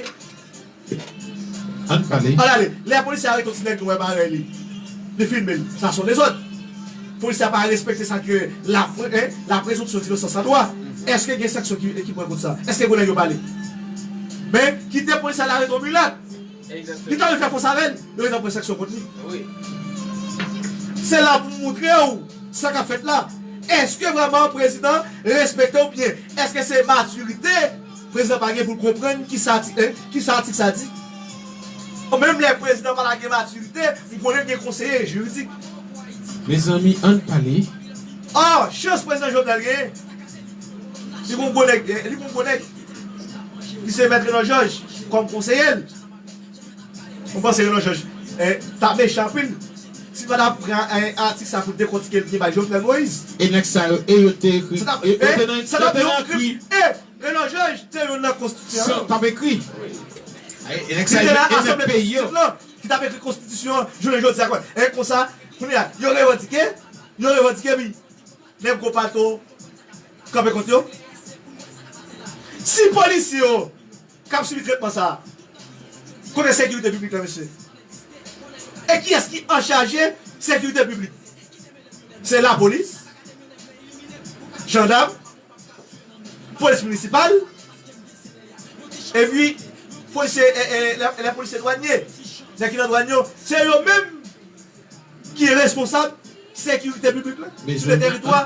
Ann pale. Ann ale. Lè polisye arete yon ti nèg nou wè parèy li, li filme l. Sa se yon dezòd. Polisye a pa respekte sa ke la, en, la présomption d'innocence an dwa. Èske gen sanksyon ki, ki pran kont sa? Èske gwo nèg yo pale? Men, kite polisye a arete yon milat. Li ta vle fè fòs avè l, yo gentan pran sanksyon kont li. Se la pou moutre w sa k ap fèt la. Èske vrèman prezidan respekte w byen? Èske se matirite prezidan pa gen pou l konprann kisa atik, en, kisa atik sa di? Menm lè prezidan pa ta gen matirite, m konnen gen konseye jiridik. Mezanmi, ann pale. Ò, chans prezidan Jovenel genyen. Li gon gwo nèg, li gon gwo nèg. Li se mèt Renan Jòj kòm konseye l. Ou panse Renan Jòj, eh, ta mechan anpil? Si l pa ta pran, eh, atik sa pou l dekòtike l byen bay Jovenel Moïse. E nèg sa yo, e yo te ekri, yo te nan, yo te nan ekri. Eh, Renan Jòj te youn nan konstitiyan yo. T ap ekri. E nèg sa yo, e nèg peyi yo. Ki t ap ekri konstitisyon an, jounen jodi a, kwè. E konsa, kounye a, yo revandike, yo revandike, pi nèg gwo pato kanpe kont yo. Si polisye yo k ap sibi tretman sa a, kote sekirite piblik la, mesye? E kiyès ki anchaje sekirite piblik? Se lapolis, jandam, polis minisipal, epi polisye, e, e, lè, lè polisye dwanye, nèg ki nan dwàn yo, se yo menm ki responsab sekirite piblik la sou le teritwa.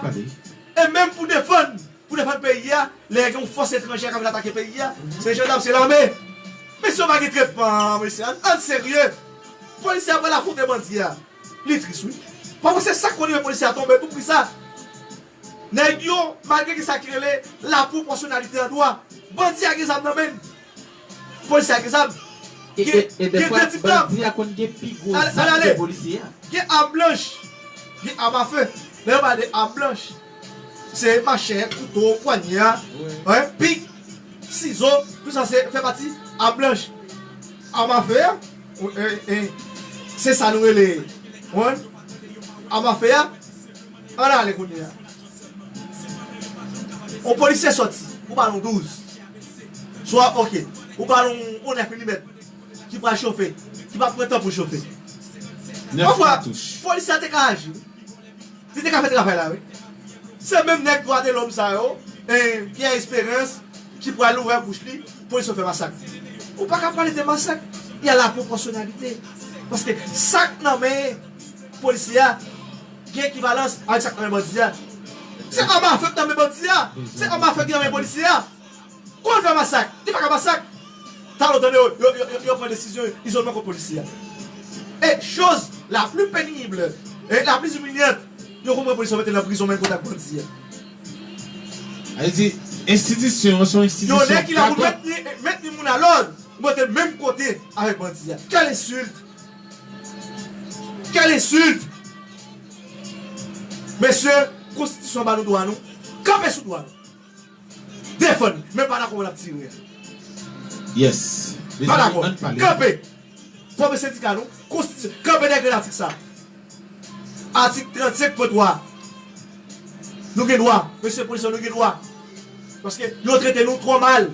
E menm pou defann, pou defann peyi a, lè gen yon fòs etranjè k ap vin atake peyi a, se jandam, se lame. Mesye, yo pa gen tretman, mesye, ann, ann serye. Polisye a pral afwonte bandi a. Li tris, wi. Pafwa se sa k konn rive polisye a tonbe tou pri sa. Nèg yo, malgre gen sa ki rele lapwoporsyonalite an dwa, bandi a gen zam nan men l. Polisye a gen zam. E, gen, e, e gen dèfwa, de tip dam. Bandi a konn gen pi gwo zam ke polisye a. Gen am blanch, gen am afe. Lè yo pale de am blanch, se machè, kouto, pwanyè, wi, pik, sizo, tout sa se fè pati am blanch. Am afe a, e, e, se sa nou rele, wi, am afe a. Ann ale kounye a. Yon polisye sòti, ou ba l yon douz. Swa, oke. Ou pale yon, yon nèf milimèt ki pral chofe, ki p ap pran tan pou l chofe. Pafwa, polisye a te ka aji. Li te ka fè travay la, wi. Se menm nèg dwa de lòm sa yo, eh, Pierre Espérance, ki pral ouvè bouch li, polisye yo fè masak. Ou pa ka pale de masak, y a la pwopòsyonalite. Paske sa k nan men polisye a gen ekivalans avèk sa k nan men bandi a. Se anba fè k nan men bandi a, se anba fè k nan men polisye a. Kon l fè masak, li pa ka masak. Talon tande yo, yo, yo, yo, yo pran desizyon izolman kont polisye a. E choz la pli penib e la pli imilyant, yo konn pran polisye yo mete nan prizon menm kont ak bandi a. Sa vle di, enstitisyon an se yon enstitisyon kapab. Yo nèg ki la pou mentni, mentni moun alòd, mete menm kote avèk bandi a. Quelle insulte! Quelle insulte! Mesye, konstitisyon an ba nou dwa nou. Kanpe sou dwa nou. Defann, men pa dakò pou n ap tire a. Yes. Pa dakò. Kanpe. Fòme sendika nou, konstitisyon. Kanpe dèyè grenn atik sa. Atik trannsenk pwen twa. Nou gen dwa. Mesye polisye, nou gen dwa. Paske yo trete nou twò mal.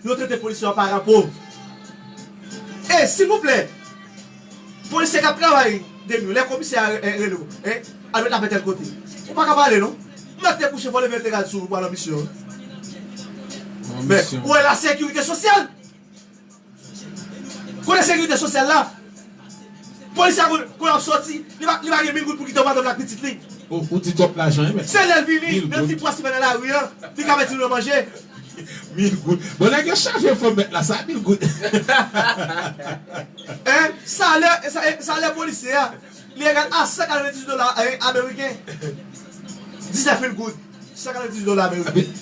Yo trete polisye yo paran pòv. E, silvouplè, polisye k ap travay de nwi, lè komisè a re- e, rele w, e, al met lapè tèl kote. Ou pa ka pale, non. Ou mèt te kouche, fò w leve entegal sou ou pou al an misyon. Men, ou wè la sekirite sosyal. Kote sekirite sosyal la? Polisye a, kote, kote l ap sòti, li pa, li pa gen mil goud pou kite yon madanm l ak pitit li. Ou, ou di twòp lajan, wi, men. Se lè l vini, nan ti pwa si fè nan lari an, li ka mèt timoun yo manje. Mil goud. Bon, nèg yo chaje fanm mèt la, sa mil goud. Hein? Salè, sa- salè polisye a, li egal a san katrevendizuit dola, eh, ameriken. Diznèf mil goud. San katrevendizuit dola ameriken.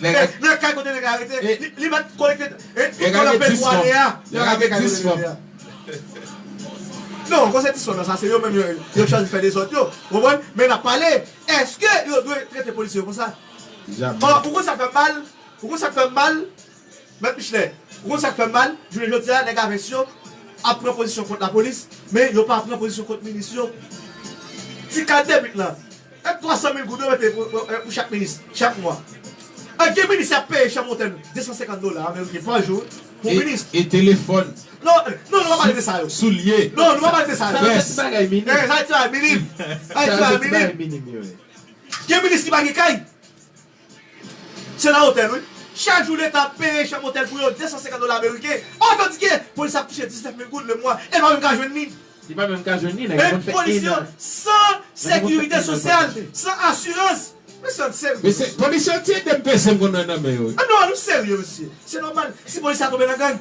Nan kay kote nèg la rete, li, li mèt kolekte, eh, tout pandan venntwa ane a, nèg la gen kay kote rete a. Non, konsetisyon nan sa, se yo menm yo, yo chwazi fè dezòd yo. Ou konprann? Men n ap pale, èske yo dwe trete polisye yo konsa? Bon, ou konn sa k fè m mal? Ou konn sa k fè m mal? Mèt Michelet, ou konn sa k fè m mal? Jounen jodi a, nèg avès yo ap pran pozisyon kont lapolis, men yo pa pran pozisyon kont minis yo. Ti kad debit lan, e twa san mil goud yo mete pou, pou, pou chak minis, chak mwa. E gen minis y ap peye chanm otèl de san senkant dola ameriken pa jou pou minis. E telefòn. Non, non, nou pa pale de sa yo. Soulye. Non, nou pa pale de sa yo. Sa yo se ti bagay minim. Eh, sa yo ti bagay minim. Sa yo se ti bagay minim yo ye. Gen minis ki pa gen kay. Se nan otèl, wi. Chak jou Leta ap peye chanm otèl pou yo de san senkant dola ameriken. Otandike, polis ap touche diznèf mil goud le mwa. E pa menm ka jwenn li. Li pa menm ka jwenn li, nèg yo konn fè en an. San sekirite sosyal, san asirans. Mesye, ann serye. Mesye, polis yo ti ede m peze m konn nan men yo. Ah non, nou serye, mesye. Se nòmal. Si polis la tonbe nan gang.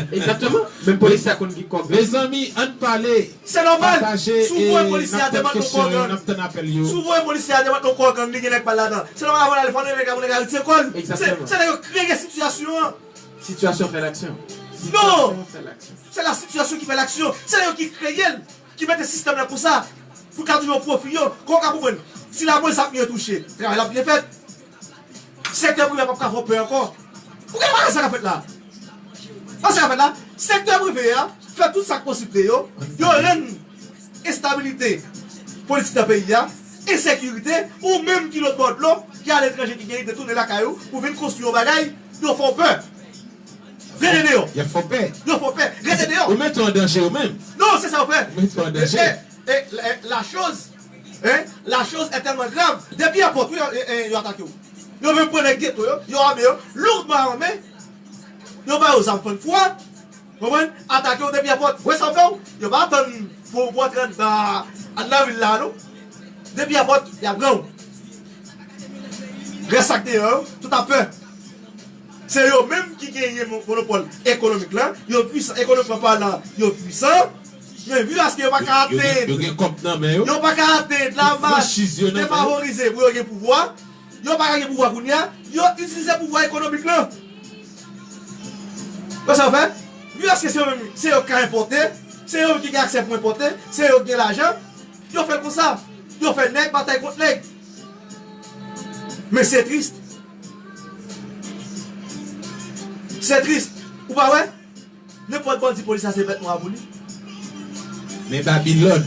Egzakteman. Menm polis la konn gen kòb. Mezanmi, ann pale. Se nòmal. Si w voye polisye a demann yon kò gang, si w voye polisye a demann yon kò gang, li gen nèg pa l ladan. Se nòmal, avan l ale fò nèg la, nèg la retire kò l. Se, se nèg yo kreye sitiyasyon an. Sitiyasyon fè laksyon. Non! Se la sitiyasyon ki fè laksyon. Se nèg yo ki kreye l, ki mete sistèm nan konsa. Pou ka toujou pwofi yo. Kòman w ka konprann? Si lapolis ap byen touche, travay la ap byen fèt. Sektè privè p ap ka fè w pè ankò. Ou gen bagay sa k ap fèt la? Sa k ap fèt la? Sektè prive a fè tout sa k posib de yo. Yo rann enstabilite politik nan peyi a, ensekirite, ou menm ki lòt bò dlo, ki aletranje, ki gen lide tounen lakay ou pou vin konstwi yon bagay, yo fè w pè. Rete deyò. Y ap fè w pè. Yo fè w pè. Rete deyò. Ou mete w an danje ou menm. Non, se sa yo fè. Ou mete w an danje. E, e, e, la chose, hein, la chose est tellement grave. Depi èpòt, wi, e, e, yo atake w. Yo menm pran nèg geto yo, yo ame yo, lourdman ame. Yo ba yo zam fann fwa. Konprann? Atake w depi èpòt. Wè sa yo fè w? Yo pa atann pou, pou antre anndan, anndan vil la, non. Depi èpòt, y ap pran w. Rès sa k deyò yo, tout ap pè. Se yo menm ki genyen mo- monopòl ekonomik la. Yo pwisan, ekonomikman palan, yo pwisan. Men vi paske yo pa ka atenn, yo gen kòb nan men yo, yo pa ka atenn lavach defavorize pou yo gen pouvwa. Yo pa ka gen pouvwa kounye a. Yo itilize pouvwa ekonomik lan. Wè sa yo fè? Vi paske se yo menm, se yo k ka enpòte. Se yo menm ki gen aksè pou enpòte. Se yo ki gen lajan. Yo fè l konsa. Yo fè nèg batay kont nèg. Men se tris. Se tris. Ou pa wè? Nenpòt bandi polis la se bèt nwa pou li. Men Babilòn.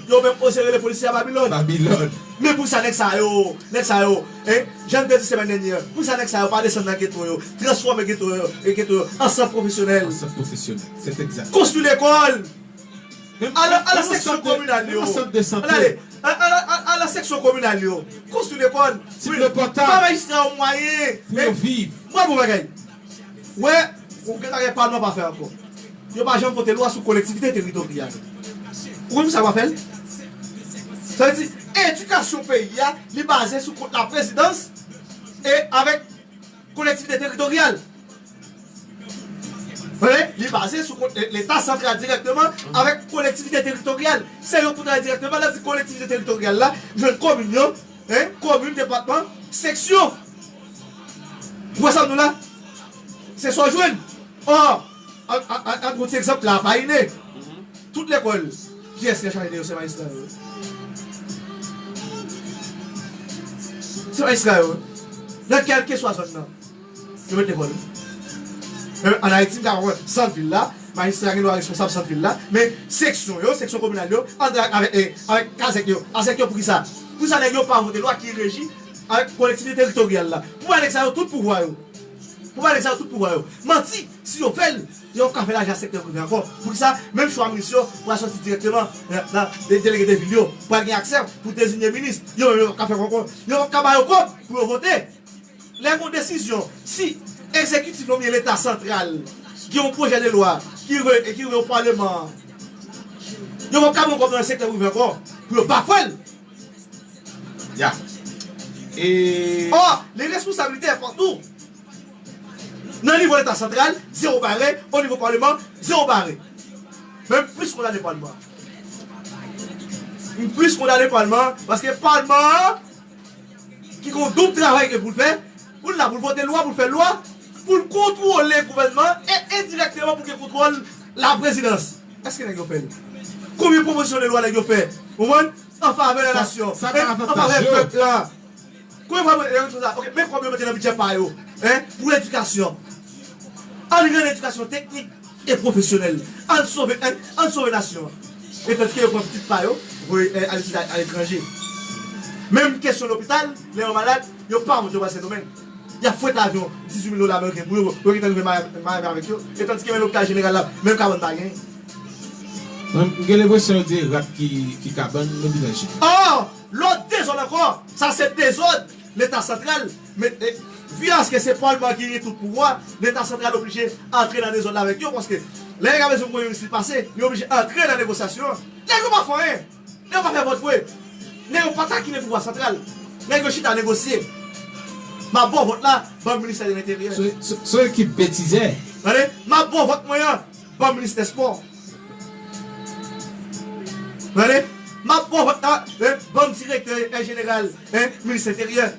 Yo menm oze rele polisye a Babilòn. Babilòn. Men poukisa nèg sa yo, nèg sa yo, hein, jan m te di semèn dènyè, poukisa nèg sa yo pa desann nan geto yo, transfòme geto yo, e geto yo an sant pwofesyonèl? An sant pwofesyonèl, c'est exact. Konstwi lekòl. Menm, al, al nan seksyon kominal yo. Menm an sant de sante. Al, al, al, al nan seksyon kominal yo. Konstwi lekòl. Tip le pòtab. Ba majistra yo mwayen. Pou yo viv. Mwen bon bagay. Wè, ou gen bagay palman pa fè ankò. Yo pa janm vote lwa sou kolektivite teritoryal. Ou konn sa yo pa fè l? Sa vle di, edikasyon peyi a, li baze sou kont laprezidans e avèk kolektivite teritoryal. Wi, li baze sou kont Leta santral dirèkteman avèk kolektivite teritoryal. Se yo pou travay dirèkteman, lè di kolektivite teritoryal la, jwenn komin yo, hein, komin, depatman, seksyon. Ou wè sa m di w la? Se sa w jwenn. Ò, an, an, an, an pran ti egzanp la, pa ine. Tout lekòl, kiyès ki chaje de yo? Se majistra yo. Se majistra yo. Nan kèlkeswa zòn nan, yo mete kò yo. Men an Ayiti, m ka konprann sant vil la, majistra gen dwa responsab sant vil la, men seksyon yo, seksyon kominal yo, antre avèk, eh, avèk kazèk yo. Kazèk yo pou ki sa? Pou sa nèg yo pa vote lwa ki reji avèk kolektivite teritoryal la. Pou ba nèg sa yo tout pouvwa yo. Pou ba nèg sa yo tout pouvwa yo. Manti, si yo fè l, yo p ka fè l aji ak sektè prive ankò. Pou ki sa? Menm chwa minis yo pral sòti dirèkteman nan, nan de-, delege de vil yo. Pral gen aksè pou deziye minis. Yo menm yo p ka fè ankò. Yo p ka ba yo kòb pou yo vote. Lè gen yon desizyon, si egzekitif la oubyen Leta santral gen yon pwojè de lwa ki rive, ki rive o Palman an, yo p ap ka pran kòb nan sektè prive ankò pou yo bafwe l. Ya. E ò, les responsabilités importantes. Nan nivo Leta santral, zewo bare, o nivo Palman, zewo bare. Men m plis kondane Palman. M plis kondane Palman, paske Palman an ki gen yon doub travay ke pou l fè, pou l la, pou l vote lwa, pou l fè lwa, pou l kontwole gouvènman e endirèkteman pou l gen kontwòl laprezidans. Èske nèg yo fè l? Konbyen pwopozisyon de lwa nèg yo fè? Ou konprann? An favè de la nasyon, an favè pèp la. Konbyen fwa yo mete nan sa? Ok, men kòb yo mete nan bidjè pa yo, hein, pou ledikasyon. Ann rann edikasyon teknik e pwofesyonèl. Ann sove, ann, ann sove nasyon an. E tandiske yo pran pitit pa yo, voye, eh, al etidye aletranje. Menm kesyon lopital, lè yo malad, yo pa monte yo pral Sendomeng. Y ap fwete avyon dizuit mil dola ameriken pou yo, yo gentan rive Miami, Miami avèk yo. E tandiske men lopital jeneral la, menm kabann pa genyen. Mwen, m gen lenpresyon yo di rat ki, ki kabann, lopital jeneral. Ò! Lòt dezòd ankò, sa se dezòd Leta santral, men, e, vi aske se Palman ki gen tout pouvwa, Leta santral oblije antre nan dezòd la avèk yo, paske lè nèg la bezwen premye minis li pase, li oblije antre nan negosyasyon an. Nèg yo pa fè anyen, nèg yo pa fè vòt vre, nèg yo pa takinen pouvwa santral, nèg yo chita negosye. M ap ba w vòt la, ban m ministè de lenteryè. Se, se, se yon ekip betizè. Tande, m ap ba w vòt mwen an, ban m ministè spò. Tande, m ap ba w vòt la, eh, ban m direktè, eh, jeneral, eh, minis enteryè.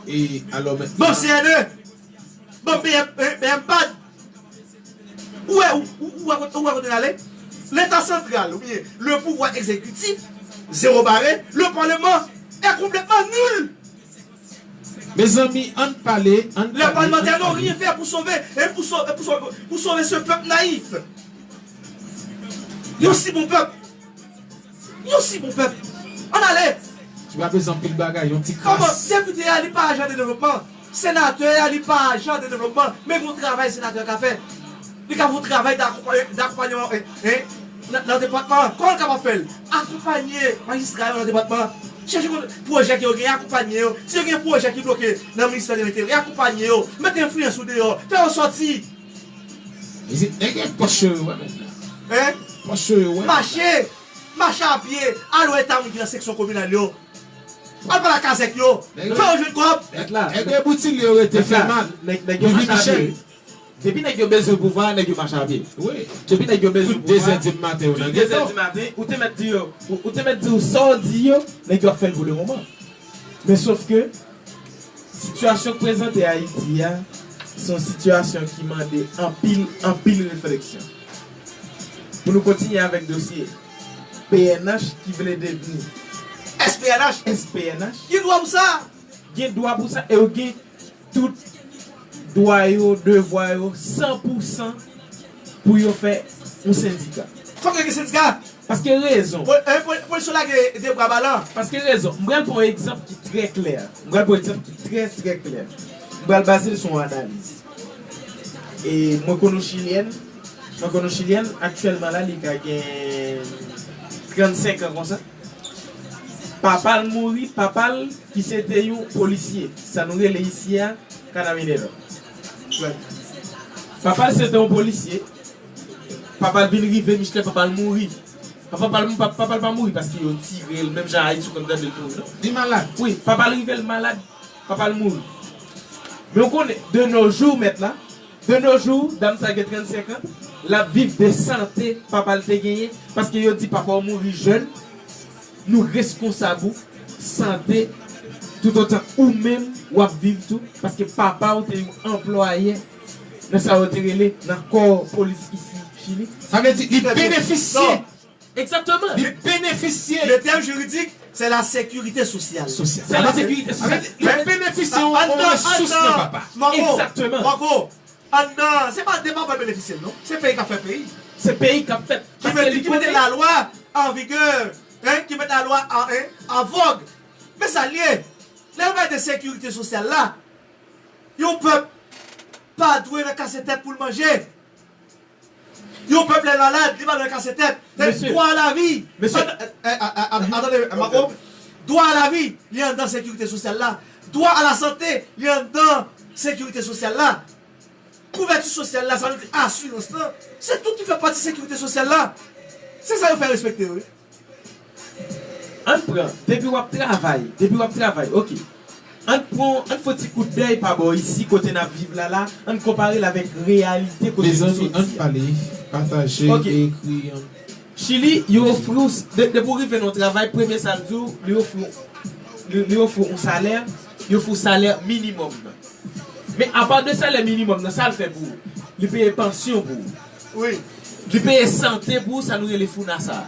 E alò men, ban m C N E. Ban m B M, eh, B M pad. Ou wè, ou, ou, ou wè kote, ou wè kote n ale? Leta santral, oubyen le pouvwa egzekitif, zewo bare, le Parlement est complètement nul. Mezanmi, ann pale, ann pale. Les parlementaires n'ont rien fait pour sauver, et pour sauver, pour sauver, pour sauver ce peuple naïf. Yon si bon pèp. Yon si bon pèp. Ann ale. Ki pa bezwen anpil bagay, yon ti kras. Kòman depite a li pa ajan de devlopman? Senatè a li pa ajan de devlopman? Men gon travay senatè a ka fè. Li ka fè yon travay dakonpay-, dakonpayman, eh, eh, nan, nan depatman an. Kòman l kapab fè l? Akonpaye majistra yo nan depatman an. Chèche konn pwojè ke yo gen, akonpaye yo. Si yo gen pwojè ki bloke nan ministè de lenteryè, akonpaye yo. Mete enfliyans ou deyò. Fè yo sòti. Nèg yo pòch yo, wè, menm la. Hein? Pòch yo, wè. Mache. Mache a pye. Al wè eta moun ki nan seksyon kominal yo. Al pale ak kazèk yo. Fè yo jwenn kòb. Nèg yo boutile yo rete fè mal. Nèg, nèg yo mache a pye. Depi nèg yo bezwen pouvwa, nèg yo mache a pye. Wi. Depi nèg yo bezwen pouvwa, tout de zè di maten, yo nan geto. Tout de zè di maten, ou te mèt di yo, ou, ou te mèt di yo sa w di yo, nèg yo ap fè l pou le moman. Men sof ke, sitiyasyon k prezante Ayiti a, se yon sitiyasyon ki mande anpil, anpil refleksyon. Pou nou kontinye avèk dosye P N H ki vle devni S P N H. S P N H. Gen dwa pou sa. Gen dwa pou sa. E yo gen tout dwa yo, devwa yo, san pou san pou yo fè yon sendika. Fòk yo gen sendika. Paske rezon. Pol- eh, pol- Polis yo lage de bra balan. Paske rezon. M pral pran yon egzanp ki trè klè. M pral pran yon egzanp ki trè, trè klè. M pral baze l sou yon analiz. E mwen konn yon chilyèn. Mwen konn yon chilyèn. Aktyèlman la, li ka gen trannsenk an konsa. Papa l mouri. Papa l ki se te yon polisye. Sa nou rele isi a, carabinero. Papa l se te yon polisye. Papa l vin rive, Michel, papa l mouri. Papa l pa mouri paske yo tire l, menm jan Ayiti ou konn tande l mouri, non? Li malad. Wi, papa l rive, l malad, papa l mouri. Men ou konnen, de nos jours, mèt la, de nos jours, dam sa gen trannsenk an, l ap viv de sante papa l te genyen, paske yo di papa w mouri jèn, nou reskonsab ou sante, toutotan ou menm w ap viv tou, paske papa w te yon anplwaye nan sa yo te rele nan kò polis isi Chili. Sa vle di li benefisye. Egzakteman. Li benefisye. Le terme juridique, c'est la sécurité sociale. Sosyal. Se la sekirite sosyal. Li benefisye yon resous nan papa. Egzakteman. Marco, anndan, se pa de papa l benefisye l non. Se peyi k ap fè peyi. Se peyi k ap fèt. Ki mete lalwa an vigè, hein, ki mete lalwa an, hein, an vòg. Men sa l ye. Lè yo pale de sekirite sosyal la, yon pèp pa dwe nan kase tèt pou l manje. Yon pèp lè l malad, li pa dwe kase tèt. Dwa a lavi. Mesye. Tande, Marco. Dwa a lavi, li anndan sekirite sosyal la. Dwa a la sante, li anndan sekirite sosyal la. Kouvèti sosyal la, sa vle di asirans lan, se tout ki fè pati sekirite sosyal la. Se sa yo fè respekte yo, wi. Ann pran, depi w ap travay, depi w ap travay, oke. Ann pran, ann fè ti kout dèy pa bò isi kote n ap viv la la, ann konpare l avèk reyalite kote nou soti a. Mezanmi, ann pale, pataje, ekri. Chili, yo ofri w, depi w rive nan yon travay, premye sa l di w, li ofri w, li ofri w yon salè, li ofri w salè minimòm nan. Men apa de salè minimòm nan, sa l fè pou ou? Li peye pansyon pou ou. Wi. Li peye sante pou ou, sa nou rele founasa a.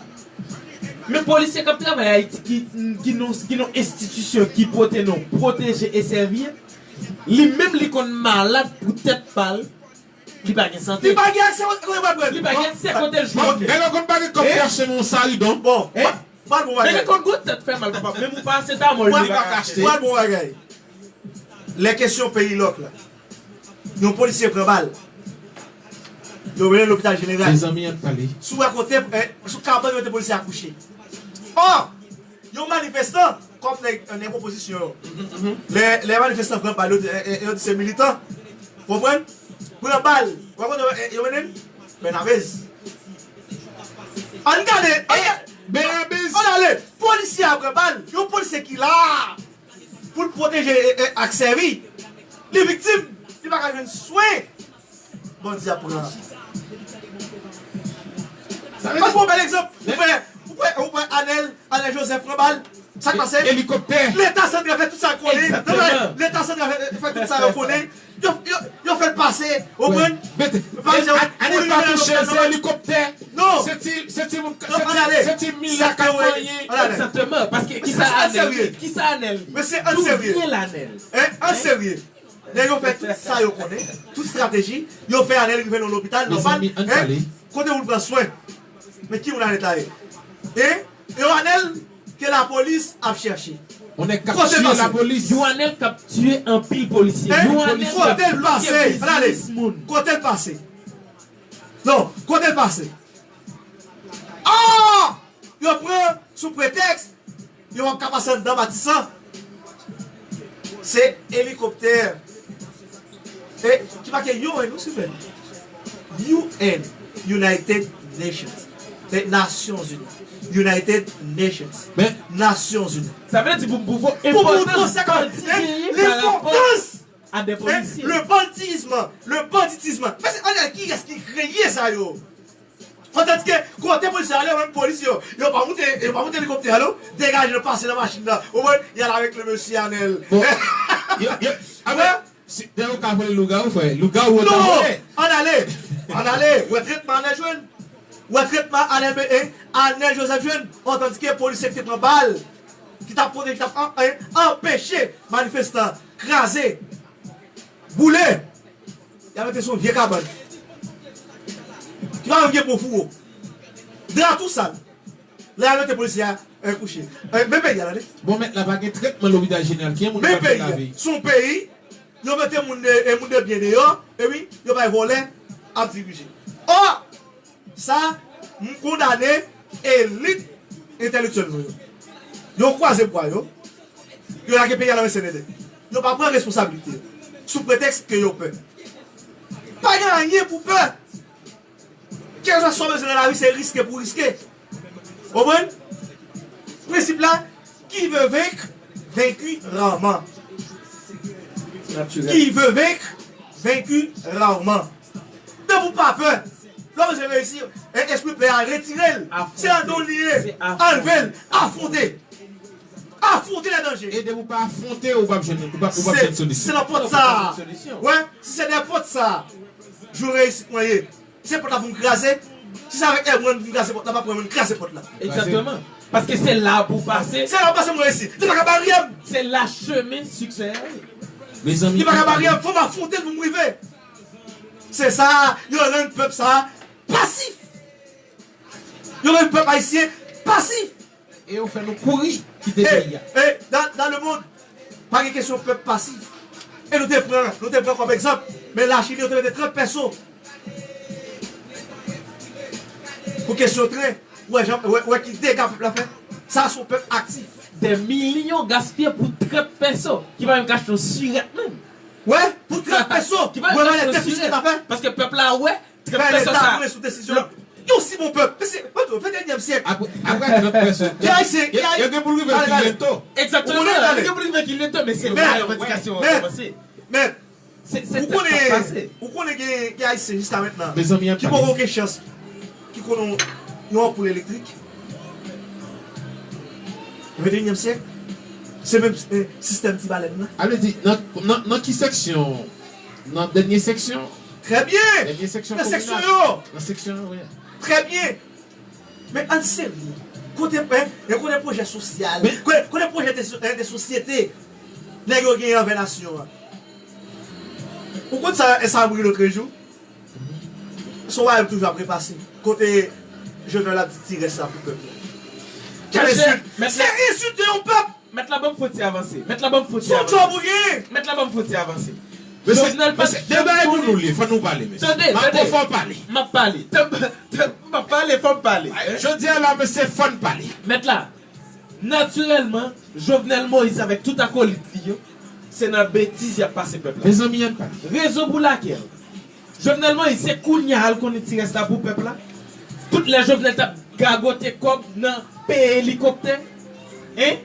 Men polisye k ap travay Ayiti ki, ki nan yon enstitisyon ki pote non pwoteje e sèvi, li menm li konn malad pou tèt pa l, li pa gen sante. Li pa gen aksè kote l pral pran. Li pa gen aksè kote l jwenn. Lè l konn pa gen kòb pou achte nan yon saridon. Bon. Pral bon bagay. Nèg konn gwo tèt fè mal papa, menm yon parasetamòl li pa ka achte. Pral bon bagay. Lè kesyon peyi lòk la. Yon polisye pran bal. Yo mennen lopital jeneral. Mezanmi, ann pale. Si w wè kote, sou kabann kote polisye a kouche. Ò! Yon manifestan, kòm nèg, nèg opozisyon yo. Lè, lè manifestan pran bal, yo di, yo di se militan. Konprann? Pran bal. Wè kote yo mennen l? Bènabez. Ann gade, ann gade. Bènabez. Ann ale. Polisye a pran bal. Yon polisye ki la pou l pwoteje e, e, ak sèvi. Li viktim. Li pa ka jwenn swen. Bandi ap pran. Ann pran yon bèl egzanp. Ou wè, ou wè, ou wè Anèl, Anèl Jozèf pran bal. Sa k pase? Elikoptè. Leta santral fè tout sa yo konnen. Egzakteman. Leta santral fè, fè tout sa yo konnen. Yo, yo, yo fè l pase. Ou konprann? Mete. Pase. Anèl pa touche, se elikoptè. Non. Se ti, se ti moun, se ti, se ti mila k ap manyen. Egzakteman. Paske kisa Anèl ye? Kisa Anèl ye? Mesye, ann serye. D'où vient l'Anel? Hein? Ann serye. Nèg yo fè tout sa yo konnen, tout estrateji, yo fè Anèl rive nan lopital nòmal. Mezanmi, ann pale. Kote pou l pran swen? Men ki moun Anèl ta ye? E yon Anèl ke lapolis ap chèche. Yon nèg k ap tiye lapolis. Yon Anèl k ap tiye anpil polisye. Yon Anèl k ap bloke biznis moun. Kote l pase? Non, kote l pase? Ah! Yo pran sou pretèks yo p ap ka pase anndan Matisan. Se elikoptè. E ki make U N wi, silvouplè. U N, United Nations. Se Nasyonzini. United Nations. Nasyonzini. Sa vle di pou, pou, pou enpòtans bandi genyen pa rapò a de polisye. Le bandisme, le banditisme. Mesye, ann gade kiyès ki kreye sa yo. Otandike, kote polisye ale, menm polis yo, yo pa moute, yo pa moute elikoptè a non. Degaje yo pase nan machin nan. Ou konprann? Y al avèk le mesye Anèl. Bon. Yo, yo, a vre, si, te yo ka vole lougawou, frè. Lougawou yo ta vole. Non, ann ale. Ann ale. Wè tretman Anèl jwenn. Wè tretman Anèl, eh, Anèl Jozèf jwenn. Otandike polisye ki te pran bal, ki t ap pwoteje, ki t ap an, eh, anpeche manifestan kraze, boule. Y al mete sou yon vye kabann ki pa menm gen bon fouwo. Dra tou sal. Lè y al mete polisye a, eh, kouche. Eh, men peyi a, tande. Bon, mèt la pa gen tretman lopital jeneral. Ki moun k ap fè lavi? Men peyi a, se yon peyi, yo mete moun de, eh, moun de byen deyò, epi yo bay vòlè ap dirije. Ò, sa, m kondane elit entèlektyèl nou yo. Yo kwaze bra yo, yo lage peyi a nan men Senede. Yo pa pran responsablite sou pretèks ke yo pè. Pa gen anyen pou pè. Kèlkeswa sa w bezwen nan lavi, se riske pou riske. Konprann? Prensip la, qui veut vaincre, vaincu rarement. Qui veut vaincre, vaincu rarement. Tanpri pa pè. Lè w bezwen reyisi, e, espri pè a, retire l. Se ladan w li ye. Anlve l. Afwonte. Afwonte lè danje. E depi w pa afwonte, ou p ap jwenn, ou p ap, ou p ap jwenn solisyon. Se nan pòt sa a. Wè, si se nan pòt sa a, jou reyisit mwen ye. Se pòt la pou m kraze. Si se avèk Erwan pou m kraze pòt la, m ap Erwan kraze pòt la. Egzakteman. Paske se la pou pase. Se la pou pase mwen resi. Li pa ka barye m. Se la chemen siksè a ye. Mezanmi, li pa ka barye m. Fò m afwonte l pou m rive. Se sa, yo rann pèp sa pasif. Yo rann pèp ayisyen pasif. E yo fè nou kouri kite peyi a. E, e, dans, dans le monde, pa gen kesyon pèp pasif. E nou te pran, nou te pran kòm egzanp, men Lachili, yo te mete trant pèso pou kesyon tren. Ou wè jan, wè, wè ki dega pèp la fè? Sa se yon pèp aktif. Dè milyon gaspiye pou trant pèso, ki pa menm ka achte yon sirèt menm. Wè, pou trant pèso, wè, wè, dèfisi sa fè. Paske pèp la wè, trant pèso sa. Leta pran sou desizyon. Yon si bon pèp. Mesye, mwen di w, venteyinyèm syèk. Apre, apre trant pèso. Ki Ayisyen, ki Ayisyen. Yo gen pou l rive ki lento. Egzakteman. Yo gen pou l rive ki lento, men se la revandikasyon an kòmanse. Men, Se, se ou konnen, ou konnen gen, gen Ayisyen jiska mentnan ki poko gen chans, ki konnen yon anpoul elektrik. Venteyinyèm syèk, se menm, eh, sistèm ti balèn nan. A vle di, nan, nan, nan ki seksyon? Nan dènye seksyon? Trè byen! Dènye seksyon kominal. Nan seksyon yo! Nan seksyon yo, wi. Trè byen! Men ann serye. Kote, eh, e kote pwojè sosyal? Kote, kote pwojè de, eh, de sosyete? Nèg yo genyen anvè nasyon an. Ou konn sa, eh, sa m ri lotrejou? Se yon bagay m toujou ap repase. Kote Jovenel ap di ti rès la pou pèp la. Kèl ensilt! Se ensilte yon pèp! Mèt la ban m fon ti avanse. Mèt la ban m fon ti avanse. Se yon djòb ou genyen! Mèt la ban m fon ti avanse. Mesye, Jovenel pa t janm konnen. Deba e pou nou li, fò nou pale, mesye. Tande, tande. Fò w pale. M ap pale. M ap pale, fò m pale. Jodi a la, mesye, fò n pale. Mèt la, natirèlman, Jovenel Moïse avèk tout akolit li yo, se nan betiz y ap pase pèp la. Mezanmi, ann pale. Rezon pou lakèl Jovenel Moïse, se kounye a l konnen ti rès la pou pèp la. Tout lè Jovenel t ap gagote kòb nan peye elikoptè. Hein?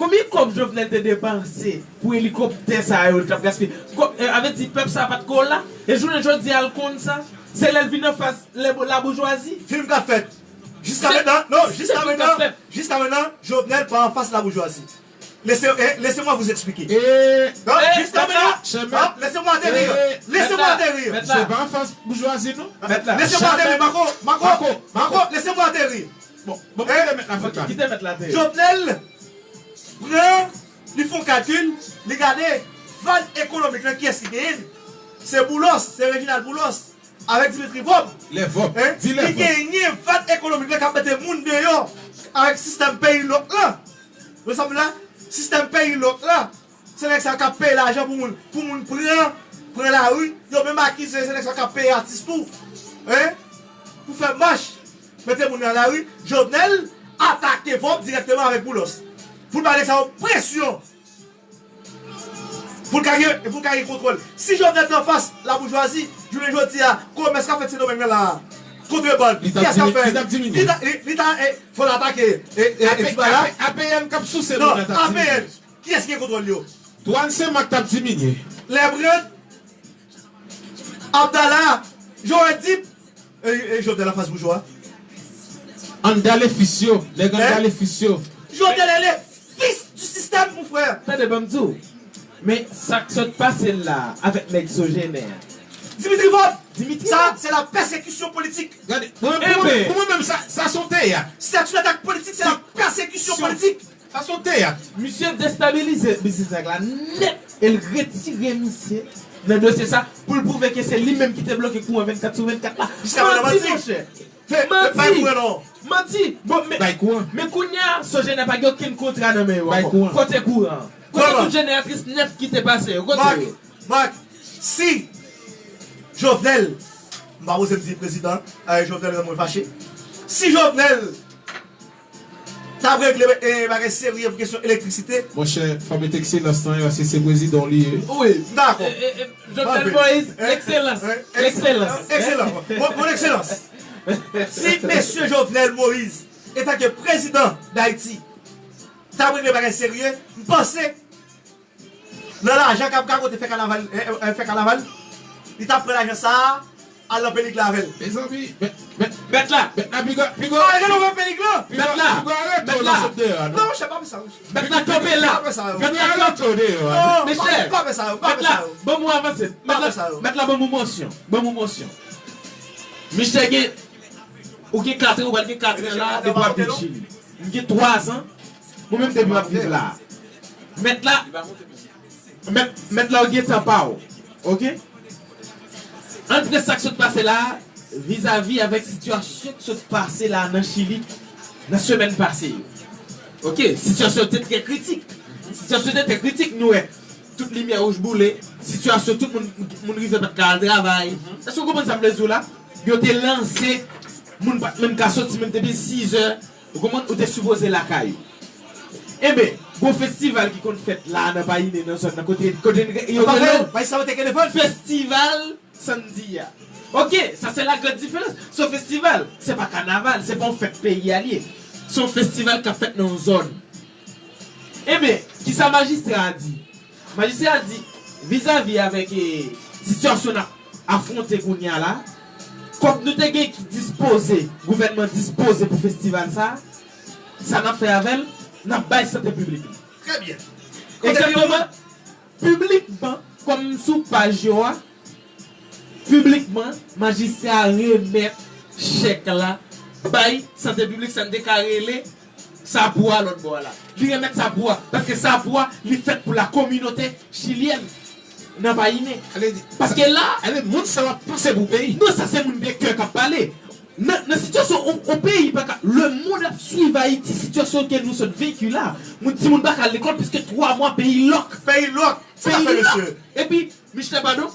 Konbyen kòb Jovenel te depanse pou elikoptè sa yo l t ap gaspiye? Kòb, eh, a vle di pèp sa pa t ko la? E jounen jodi a l konn sa? Se lè l vin anfas lè, laboujwazi? Fim k ap fèt. Jiska mentnan, non, jiska mentnan, jiska mentnan, Jovenel pa anfas laboujwazi. Laissez, eh, laissez-moi vous expliquer. Non, eh, juste mèt la, maintenant, mèt la, laissez-moi atterrir. Eh, laissez-moi atterrir. Mèt la. Se pa anfas boujwazi, non. Mèt la. Laissez-moi atterrir, Marco, Marco, Marco, laissez-moi atterrir. Bon, bon, eh, kite mèt la, kite mèt la ateri. Jovenel pran, li fè yon kalkil, li gade vann ekonomik lan, kiyès ki genyen l? Se Boulos, se Reginald Boulos. Avèk Dimitri Vorbe. Lè Vorbe. Hein? Di lè Vorbe. Ki genyen vann ekonomik la k ap mete moun deyò avèk sistèm peyi lòk la. Ou konprann sa m di la? Sistèm peyi lòk la. Se nèg sa k ap peye lajan pou moun, pou moun pran, pran lari. Yo menm akize se nèg sa k ap peye atis tou. Hein? Pou fè mach. Mete moun nan lari. Jovenel atake Vorbe dirèkteman avèk Boulos. Pou l ba nèg sa yo presyon. Pou l ka gen, pou l ka gen kontwòl. Si Jovenel te anfas laboujwazi, jounen jodi a, komès k ap fèt Sendomeng nan la a, kontrebann, kiyès k ap fè l? Li t ap diminye. Li ta, li, li ta, eh, fò l atake, eh, eh, eh, Dubala. A P N k ap souse nou nan ta diminye. Non, A P N, kiyès ki gen kontwòl yo? Douane Senmak t ap diminye. Lèbrand, Abdala, Joe Dip, e, e Jovenel anfas boujwa. Ann dale fis yo, nèg ann dale fis yo. Jovenel est le fils du système, mon frère. Tande, ban m di w. Men sa k sot pase la avèk nèg Sogener. Dimitri Vorbe. Dimitri Vorbe. Sa, c'est la persécution politique. Gade, pou mwen, pou mwen, pou mwen menm, sa, sa se yon teyat. C'est une attaque politique, c'est la persécution politique. Sa se yon teyat. Misye destabilize biznis nèg la nèt e l retire misye nan dosye sa pou l pwouve ke se li menm ki te bloke kouran vennkat sou vennkat la. Manti, monchè. Fè, bay kouran non. Manti. Bon, men, bay kouran. Men kounye a, Sogener pa gen okenn kontra nan men yo ankò. Bay kouran. Kote kouran an? Kote tout jeneratris nèf ki te pase yo? Kote yo? Marc, si Jovenel, m pa poze m di prezidan, eh, Jovenel rann mwen fache. Si Jovenel t ap regle, eh, bagay serye pou kesyon elektrisite. Monchè, fò met ekselans nan, paske se prezidan li ye. Wi. Dakò. Eh, eh, eh, Jovenel Moïse, ekselans. Ekselans. Ekselans. Mon, mon ekselans. Si mesye Jovenel Moïse, etanke prezidan Dayiti, t ap regle bagay serye, m panse nan lajan k ap gagote fè kanaval, eh, eh, fè kanaval, li t ap pran lajan sa a, al nan pelik la avè l. Mezanmi, mèt, mèt, mèt la, mèt la, piga, piga, ah, gen nou fè pelik la. Mèt la, piga arete w nan sot deyò a, non? Non, monchè, pa fè sa, monchè. Mèt la kanpe la. Pa fè sa, yo. Mèt la kanpe deyò a. Non, pa fè sa, yo, pa fè sa, yo. Ban m avanse. Mèt la, mèt la, ban m yon mosyon. Ban m yon mosyon. Michel gen, ou gen katran, ou pral gen katran la, depi w ap viv Chili. M gen twazan, mwen menm depi m ap viv la. Mèt la, mèt, mèt la ou gen tan pa w. Oke? Ann pran sa k sot pase la, vizavi avèk sitiyasyon k sot pase la nan Chili, nan semèn pase yo. Oke? Sitiyasyon te trè kritik. Sitiyasyon te trè kritik, nou wè. Tout limyè wouj boule, sitiyasyon tout moun, moun rive pa t ka al travay. Èske w konprann sa m vle di w la? Yo te lanse, moun pa t menm ka soti menm depi sizè, ou konprann, ou te sipoze lakay ou. Enben, gon festival ki konn fèt la nan Payinè, nan zòn nan, kote, kote yo rele l Festival Sandia. Oke, sa se la grande diferans. Se yon festival, se pa kanaval, se pa yon fèt peyi a l ye. Se yon festival k ap fèt nan yon zòn. Enben, kisa majistra a di? Majistra a di, vizavi avèk, eh, sitiyasyon n ap afwonte kounye a la, kòb nou te gen ki dispoze, gouvènman dispoze pou festival sa, sa n ap fè avè l, n ap bay sante piblik li. Trè byen. Egzakteman, piblikman, kòm m sou paj yo a, piblikman, majistra a remèt chèk la bay sante piblik, sa n te ka rele Sapou a lòt bò a la. Li remèt Sapou a, paske Sapou a, li fèt pou la kominote chilyèn nan Payinè. Paske la, ale, moun sa yo ap panse pou peyi. Non, sa se moun de kè k ap pale. Nan, nan sitiyasyon yon, yon peyi pa ka, lemonn ap swiv Ayiti, sitiyasyon ke nou sot veki la. Moun, timoun pa ka al lekòl plis ke twa mwa, peyi lòk. Peyi lòk. Tout à fait, mesye. Epi, Michel, padon,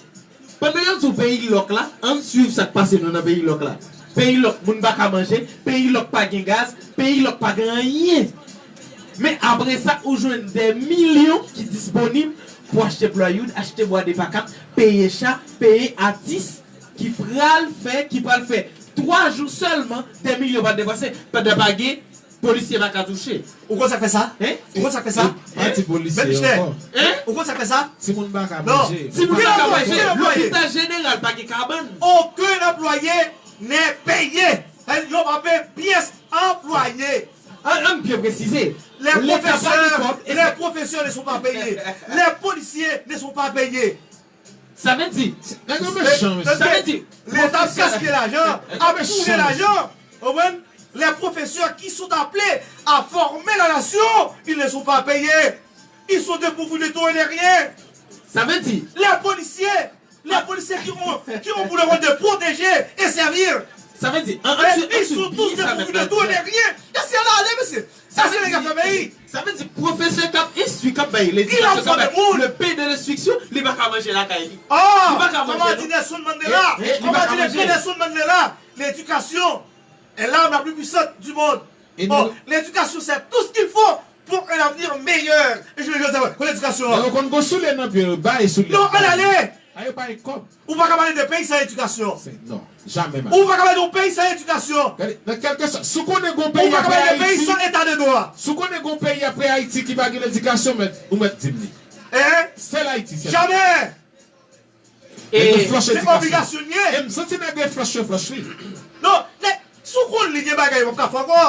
pandan yo di w peyi lòk la, ann swiv sa k pase nou nan peyi lòk la. Peyi lòk, moun pa ka manje, peyi lòk pa gen gaz, peyi lòk pa gen anyen. Men apre sa, ou jwenn dè milyon ki disponib pou achte plywood, achte bwa de pakat, peye cha, peye atis ki pral fè, ki pral fè twa jou sèlman, dè milyon pral depanse, pandan pa gen polisye pa ka touche. Ou konn sa k fè sa? Hein? Ou konn sa k fè sa? Pa di polisye ankò. Hein? Ou konn sa k fè sa? Timoun pa ka manje. Timoun pa ka manje. Lopital jeneral pa gen kabann. Aucun employé n'est payé. Yo pa peye pyès anplwaye. Ann, ann byen presize. Les professeurs, les professeurs ne sont pas payés. Les policiers ne sont pas payés. Sa vle di, nèg yo mechan, mesye. Sa vle di, Leta ap gaspiye lajan, ap boule lajan. Ou konprann? Les professeurs qui sont appelés à former la nation, ils ne sont pas payés. Ils sont dépourvus de tout et de rien. Sa vle di, les policiers, les policiers qui ont, qui ont pour le rôle de protéger et servir. Sa vle di, an, an, ils sont tous dépourvus de tout et de rien. Gaspiye lajan, mesye. Sa se nèg k ap fè peyi. Sa vle di pwofesè k ap enstwi, k ap bay ledikasyon, k ap bay le pain de l'instruction, li pa ka manje lakay li. Li pa ka manje, non. Kòman di Nelson Mandela? Kòman di le pain Nelson Mandela? L'éducation est l'arme la plus puissante du monde. Bon, l'éducation, c'est tout ce qu'il faut pour un avenir meilleur. E Joseph, kon ledikasyon an. Yo konn gon soulye nan pye, bay soulye. Non, ann ale. Ayo pa gen kòb. Ou pa ka pale de peyi san edikasyon. Non, jamè, man. Ou pa ka pale de yon peyi san edikasyon. Gade, nan kèlkeswa, si w konnen gon peyi apre Ayiti, san eta de dwa. Si w konnen gon peyi apre Ayiti ki pa gen ledikasyon, mèt, ou mèt di m li. Sèl Ayiti, sèl. Jamè. Nèg yo flòche edikasyon. Se obligasyon l ye. E m santi nèg yo flòche, yo flòche li. Non, nèg, si w konn li gen bagay, w ap ka fè ankò.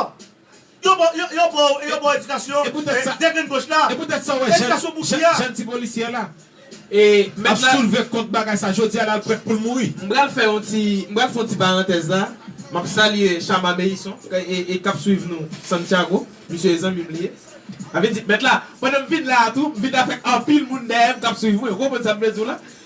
Yo ba w, yo, yo ba w, yo ba w edikasyon, e, de grenn goch la. E poutèt sa, w wè jèn, jèn ti polisye la ap soulve kont bagay sa. Jodi a la, l prèt pou l mouri. M pral fè yon ti, m pral fè yon ti parantèz la. M ap salye Chama Meyison, e, e, e k ap swiv nou Santiago. Misye e zanmi m li ye. Sa vle di, mèt la, pandan m vin la a tou, m vin avèk anpil moun dèyè m k ap swiv mwen. Ou konprann sa m vle di w la?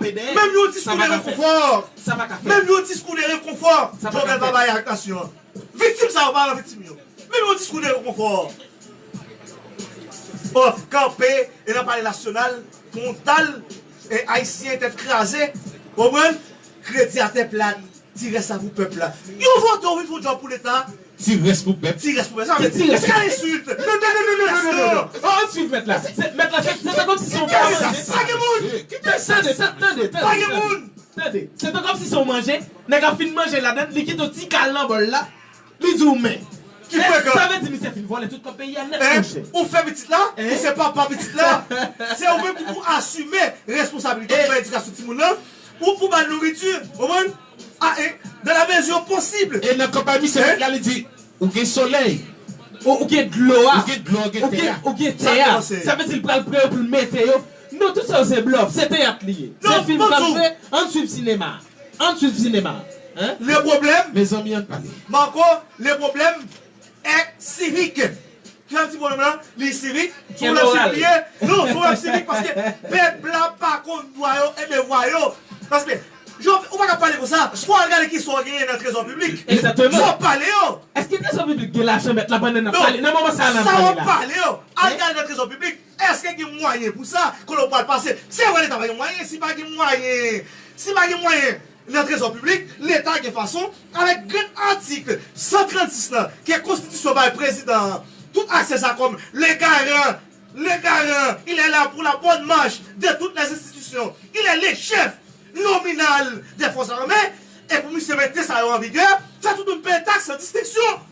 kanpe dèyè. Menm yon diskou de rekonfò. Sa pa ka fèt. Menm yon diskou de rekonfò Jovenel pa bay ak nasyon an. Viktim sa yo pa nan viktim yo. Menm yon diskou de rekonfò. Bon, kanpe e nan palè nasyonal pou yon tal e ayisyen tèt kraze, konprann? Kredi atè plat, ti rès la pou pèp la. Yo vote w vin fè yon djòb pou leta. Ti rès pou pèp. Ti rès pou pèp. Sa vle di, se ka ensilt. Non, non, non, non, non, non, non, non. Oh, ann swiv mèt la. Se, mèt la, se, se tankou si se yon pa manje. Pa gen moun. Tande, tande, tande. Pa gen moun. Tande. Se tankou si se yon manje. Nèg ap fin manje ladann, li kite yon ti kal nan bòl la. Li di w men. Ki frekan. Sa vle di misye fin vòlè tout kòb peyi a nèt, monchè. Ou fè pitit la, ou se papa pitit la. Se ou menm ki pou asime responsabilite pou fè edikasyon timoun nan. Ou pou ba l nouriti, ou konprann? A, e, dans la mesure possible. E nan kanpay misye fèt la, li di, ou gen solèy. Ou, ou gen dlo a. Ou gen dlo, ou gen tè a. Ou gen tè a. Sa vle di l pral pran yo pou l mete yo. Non, tout sa yo se blòf, se teyat li ye. Se fim k ap jwe, ann swiv sinema. Ann swiv sinema. Hein? Le problème, mezanmi, ann pale. Marco, le problème est civique. Ki sa ti pwoblèm lan? Li sivik. Se yon pwoblèm sivik li ye. Non, se yon pwoblèm sivik paske pèp la pa konn dwa yo e devwa yo. Paske, Jov-, ou pa ka pale konsa. Fò al gade ki sa w genyen nan trezò piblik. Egzakteman. Sa w pale yo. Èske trezò piblik gen lajan mèt la pandan n ap pale? Nan moman sa a n ap pale la. Sa w pale yo. Al gade nan trezò piblik. Èske gen mwayen pou sa? Kote w pral pase? Se vre leta pa gen mwayen. Si pa gen mwayen, si pa gen mwayen nan trezò piblik, leta gen fason, avèk grenn atik san trannsis lan ke konstitisyon bay prezidan an, tout aksè sa kòm le garant, le garant, il est là pour la bonne marche de toutes les institutions. Il est le chef nominal des forces armées. E pou misye mete sa yo an vigè, fè tout moun peye taks san distenksyon.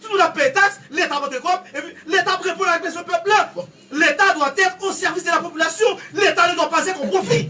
Tout moun ap peye taks, leta ap antre kòb, epi leta ap reponn ak bezwen pèp la. L'État doit être au service de la population. L'État ne doit pas être au profit.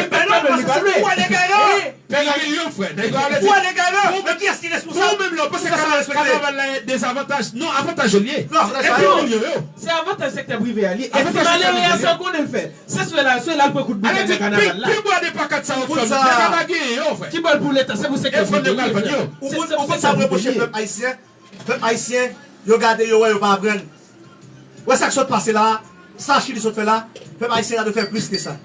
Li pa t fè menm, li pa vle. Nèg yo, frè, nèg yo ale di. Pou nèg yo, men kiyès ki responsab? Pou ou menm lè w panse kanaval la e dezavantaj. Non, avantaj yo l ye. Non, avantaj yo. Epi milyon yo. Se avantaj sektè prive a li ye. E si malere a sa konnen l fè. Se swe la, swe la l pran kout boutèy nan kanaval la. Pi bwa de pankart sa yo fè. Leta pa genyen yo, frè. Ki bò l pou leta? Se pou sektè prive yo. Ou konn sa m reproche pèp ayisyen? Pèp ayisyen, yo gade, yo wè, yo pa aprann. Wè sa k sot pase la, sa Chili sot fè la, pèp ayisyen ta dwe fè plis ke sa.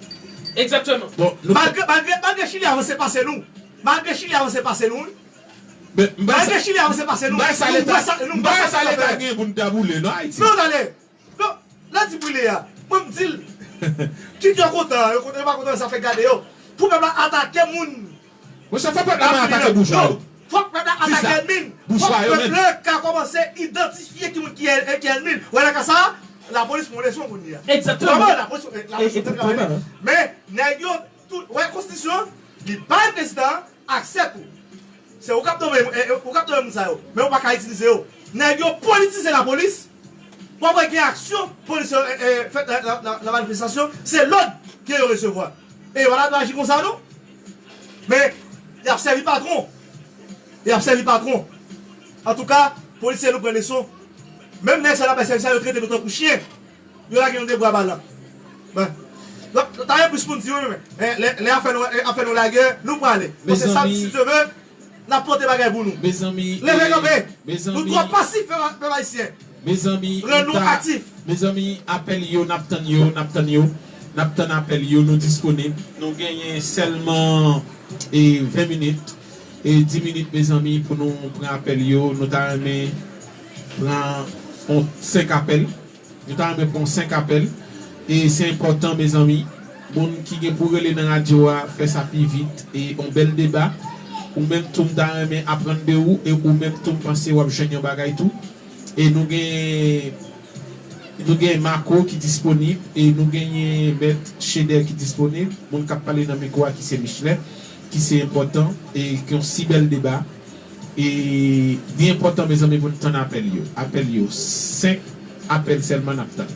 Egzakteman. Malgre, malgre, malgre Chili avanse pase nou. Malgre Chili avanse pase nou, wi. Malgre Chili avanse pase nou. M pa wè sa leta, m pa wè sa leta genyen pou n ta boule, non, Ayiti. Non, tande. Non, lè di boule a, mwen m di l. Kit yo kontan, yo kontan, yo pa kontan, sa fè gade yo. Pou pèp la atake moun. Monchè, fò pèp la atake boujwa yo. Fòk pèp la atake ènmi l. Fòk pèp la ka kòmanse idantifye ki moun ki ènmi l. Wè nan ka sa, lapolis pran leson kounye a. Egzakteman. Lapolis, lapolis pran leson. Men, nèg yo, tout, wè, konstitisyon, li bay prezidan an aksè pou. Se ou k ap nonmen, ou k ap nonmen moun sa yo. Men ou pa ka itilize yo. Nèg yo politize lapolis. W ap wè gen aksyon polis yo fè nan manifestasyon, se lòd ke yo resevwa. E yo pa ta dwe aji konsa non. Men, y ap sèvi patwon. Y ap sèvi patwon. Antouka, polisye nou pran leson. Menm nèg sa n ap bay sèvis la, yo trete nou tankou chen. Yo lage nou de bra balan. Donk, ta gen plis pou n di wi, men lè afè nou, afè nou lage, nou prale. Paske sa, si Dye vle, n ap pote bagay pou nou. Mezanmi, leve kanpe. Nou twò pasif, pèp ayisyen. Mezanmi, rann nou aktif. Mezanmi, apèl yo, n ap tann yo, n ap tann yo. N ap tann apèl yo, nou disponib. Nou genyen sèlman e ven minit, e dis minit, mezanmi, pou nou pran apèl yo. Nou ta renmen pran yon senk apèl. Nou ta renmen pran senk apèl. E se enpòtan, mezanmi. Moun ki gen pou rele nan radyo a, fè sa pi vit. E yon bèl deba. Ou menm tou, m ta renmen aprann de ou. E ou menm tou, m panse w ap jwenn yon bagay tou. E nou gen, nou gen Marco ki disponib. E nou genyen Mèt Chédè ki disponib. Moun k ap pale nan mikwo a ki se Michelet. Ki se enpòtan. E ki yon si bèl deba. E li enpòtan, mezanmi, pou n tann apèl yo. Apèl yo. Senk apèl sèlman n ap tann.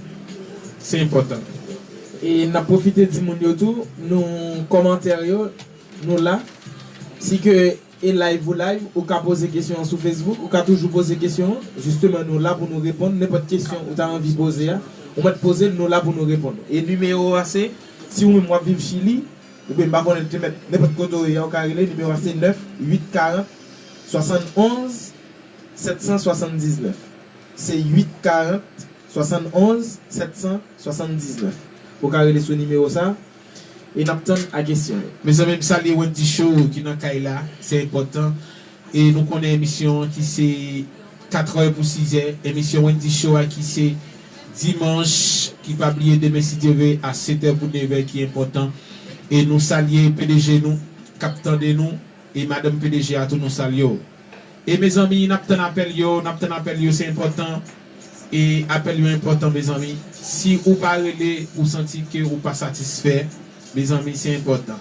Se enpòtan. E n ap pwofite di moun yo tou, nou kòmantè yo, nou la. Si ke e live ou live, ou ka poze kesyon an sou Facebook, ou ka toujou poze kesyon an. Jisteman, nou la pou nou reponn nenpòt kesyon ou ta anvi poze a. Ou mèt poze l, nou la pou nou reponn. E nimewo a se, si ou menm w ap viv Chili, oubyen m pa konnen, te mèt nenpòt kote w ye a, ou ka rele, nimewo a se nèf uit karant swasannonz sèt san swasanndiznèf. Se uit karant swasannonz sèt san swasanndiznèf. Ou ka rele sou nimewo sa a, e n ap tann a kesyon yo. Mezanmi, m salye Wendy Show ki nan kay la, se enpòtan. E nou konnen emisyon an ki se katrè pou sizè, emisyon Wendy Show a ki se Dimanch, ki pa bliye demen si Dye vle a sèt è pou nèf è ki enpòtan. E nou salye P D G nou k ap tande nou, e madanm P D G a tou nou salye w. E mezanmi, n ap tann apèl yo, n ap tann apèl yo, se enpòtan. E apèl yo enpòtan, mezanmi. Si ou pa rele, ou santi ke ou pa satisfè, mezanmi, se enpòtan.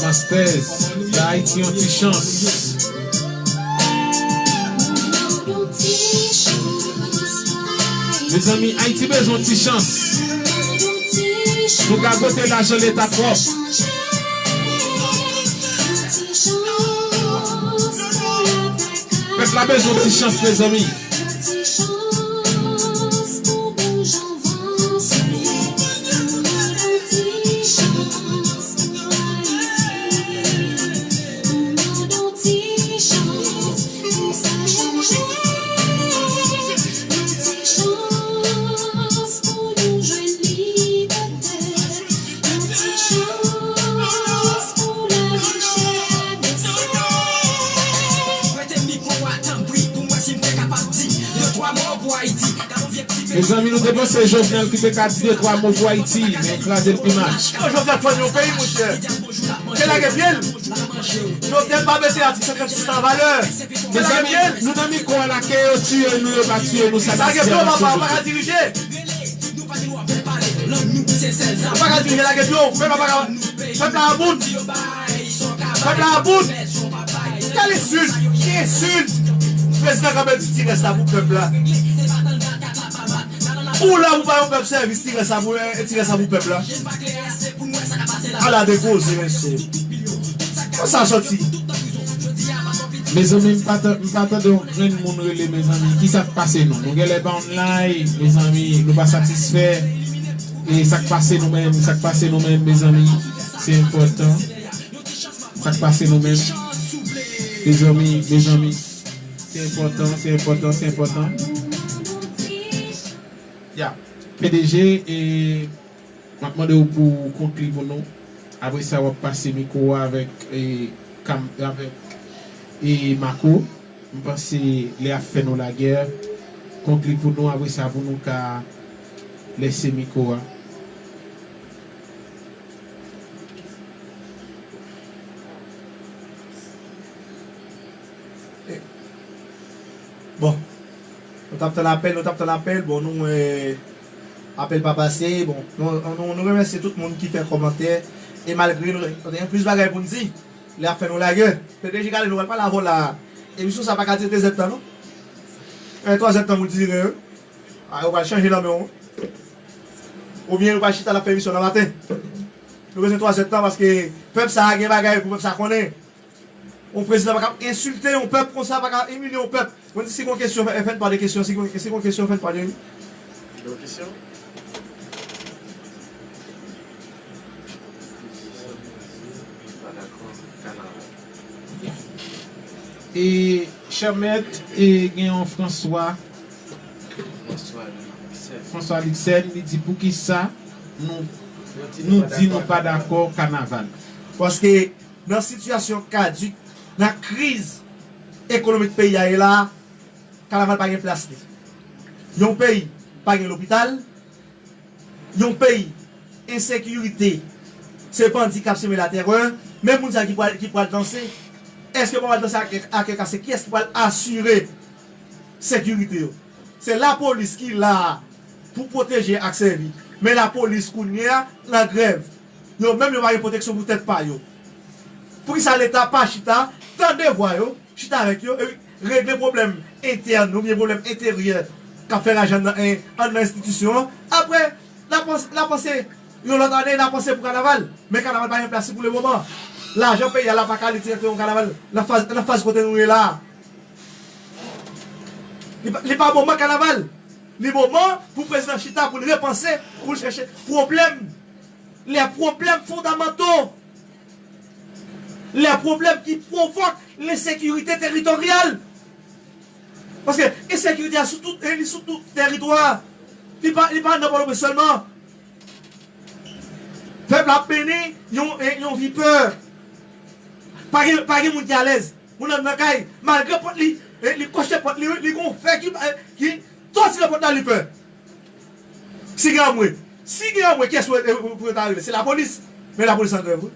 Masters, ba Ayiti yon ti chans. Mezanmi, Ayiti bezwen yon ti chans. Nou gagote lajan leta twòp. Pèp la bezwen yon ti chans, mezanmi. Mezanmi, nou te panse Jovenel ki te ka di de twa mo pou Ayiti, men yo kraze l pi mal. Yo, Jovenel fè nou yon peyi, monchè. Ke lage pye l. Jovenel pa mete atik senkannsis la an valè. Mezanmi, nou nan mikwo a la, ke yo tiye nou, yo pa tiye nou, sa n ap fè ansanm. Lage pye w, papa, ou pa ka dirije. Ou pa ka dirije, lage pye w. Pèp la pa ka, pèp la about. Pèp la about. Kèl ensilt? Ki ensilt? Prezidan kanpe di ti rès la pou pèp la. Ou la pou bay yon pèp sèvis, ti rès la pou, ti rès la pou pèp la. Ala de koze, mesye. Kon sa soti? Mezanmi, m pa tan-, m pa tande yon grenn moun rele, mezanmi. Kisa k pase nou? Nou genlè pa online, mezanmi, nou pa satisfè. E sa k pase nou menm, sa k pase nou menm, mezanmi, se enpòtan. Sa k pase nou menm? Mezanmi, mezanmi, se enpòtan, se enpòtan, se enpòtan. Ya, P D G, e, m ap mande w pou w konkli pou nou. Apre sa, w ap pase mikwo a avèk, e, Kam-, avèk, e, Marco. M panse lè y ap fè nou lagè, konkli pou nou, apre sa, pou nou ka lèse mikwo a. Bon, nou t ap tann apèl, nou t ap tann apèl, bon, nou, e, apèl pa pase, bon, nou, nou, nou remèsye tout moun ki fè kòmantè, e malgre nou, nou te gen plis bagay pou n di, lè y ap fè nou lagè, P D G gade nou, pral pale avè w la, emisyon sa pa ka dire de zèdtan, non? E, twa zèdtan pou dire, wi. A, yo pral chanje nan men w. Oubyen yo pral chita l ap fè emisyon nan maten. Nou bezwen twa zèdtan paske pèp sa a gen bagay pou pèp sa konnen. Yon prezidan pa ka ensilte yon pèp konsa, pa ka imilye yon pèp. Mwen di si gon kesyon, fè, fè n pa de kesyon, si gon, si gon kesyon, fè n pa de li. Gon kesyon? Pa dakò, kanaval. E, chè mèt, e, gen yon François. François Luxel. François Luxel, li di poukisa nou, nou di nou pa dakò kanaval. Paske nan sitiyasyon kadik, nan kriz ekonomik peyi a ye la, kanaval pa gen plas li. Yon peyi pa gen lopital, yon peyi, ensekirite, se bandi k ap seme laterè, menm moun sa ki pral, ki pral danse, èske yo pa pral danse ak, ak kè kase? Kiyès ki pral asire sekirite yo? Se lapolis ki la pou pwoteje ak sèvi. Men lapolis kounye a nan grèv. Yo menm yo pa gen pwoteksyon pou tèt pa yo. Poukisa Leta pa chita, tande vwa yo, chita avèk yo, epi regle pwoblèm entèn oubyen pwoblèm enteryè k ap fè raj anndan, en, anndan enstitisyon an. Apre, n a panse, n a panse yon lòt ane, n a panse pou kanaval. Men kanaval pa gen plas li pou lemoman. Lajan peyi a la pa ka ale dirèkteman pou kanaval nan faz, nan faz kote nou ye la a. Li pa, li pa moman kanaval. Li moman pou prezidan chita pou l repanse, pou l chèche pwoblèm, les problèmes fondamentaux, les problèmes qui provoquent l'insécurité territoriale. Paske ensekirite a sou tout, li sou tout tèritwa a. Li pa, li pa nan Pòtoprens sèlman. Pèp la ap mennen yon, yon vi pè. Pa gen, pa gen moun ki alèz. Moun nan nan kay, malgre pòt li, li kòche pòt li, li gon fè ki, ki tòtire pòt la, li pè. Si gen anmwe, si gen anmwe, kiyès pou, pou yo ta rele? Se lapolis. Men lapolis an grèv, wi.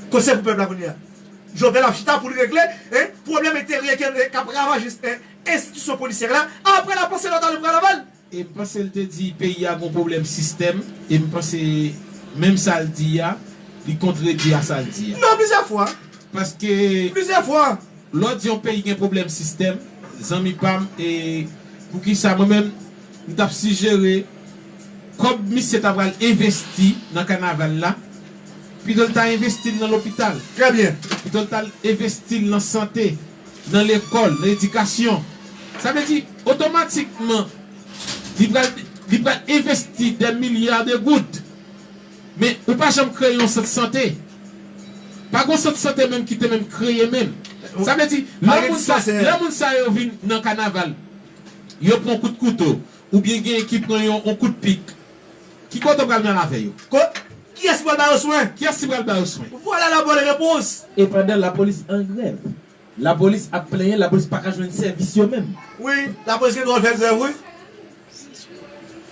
Kote se pou pèp la kounye a? Jovenel ap chita pou l regle, en, pwoblèm enteryè k, k ap ravaje, en, enstitisyon polisyè la. Apre l ap panse lòt ale pran laval. E m panse l te di peyi a gon pwoblèm sistèm. E m panse menm sa l di a, li kontredi a sa l di a. Non, plizyè fwa. Paske plizyè fwa. Lè w di yon peyi gen pwoblèm sistèm, zanmi pa m, e poukisa mwen menm, m t ap sijere kòb misye ta pral envesti nan kanaval la, pito l ta envesti l nan lopital. Trè byen. Pito l ta envesti l nan sante, nan lekòl, nan edikasyon. Sa vle di, otomatikman, li pral, li pral envesti des milliards de goud. Men ou pa janm kreye yon sant sante. Pa gon sant sante menm ki te menm kreye menm. Sa vle di, lè moun sa, lè moun sa yo vin nan kanaval, yo pran kout kouto, oubyen gen ki pran yon, yon kout pik. Ki kote w pral nan avè yo? Kiyès ki pral ba yo swen? Kiyès ki pral ba yo swen? Voilà la bonne réponse. E pandan lapolis an grèv. Lapolis ap plenyen, lapolis pa ka jwenn sèvis yo menm. Wi, lapolis gen dwa fè grèv, wi.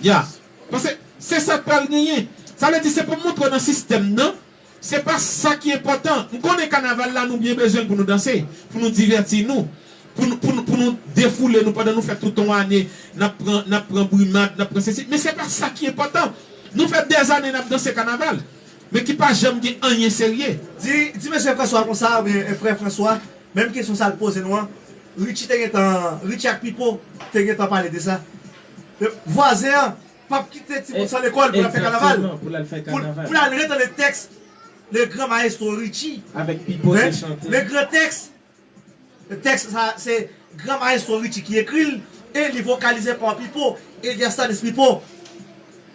Ya. Paske se sa k pral genyen. Sa vle di se pou montre w nan sistèm nan, se pa sa ki enpòtan. M konnen kanaval la, nou byen bezwen l pou nou danse, pou nou divèti nou, pou nou, pou nou, pou nou defoule nou pandan nou fè tout yon ane, n ap pran, n ap pran brimad, n ap pran sesi. Men se pa sa ki enpòtan. Nou fè dèzane n ap danse kanaval, men ki pa janm gen anyen serye. Di, di mesye François konsa, oubyen frè François, menm kesyon sa l poze nou an, Richie te gentan, Richie ak Pipo te gentan pale de sa. Vwazen an p ap kite timoun sa lekòl pou l al fè kanaval. Egzakteman, pou l al fè kanaval. Pou l al retande tèks le grand maestro Richie. Avèk Pipo te chante. Le grand texte. Tèks sa, se gran maestro Richie ki ekri l, e li vokalize pa Pipo, Elias Stanis Pipo,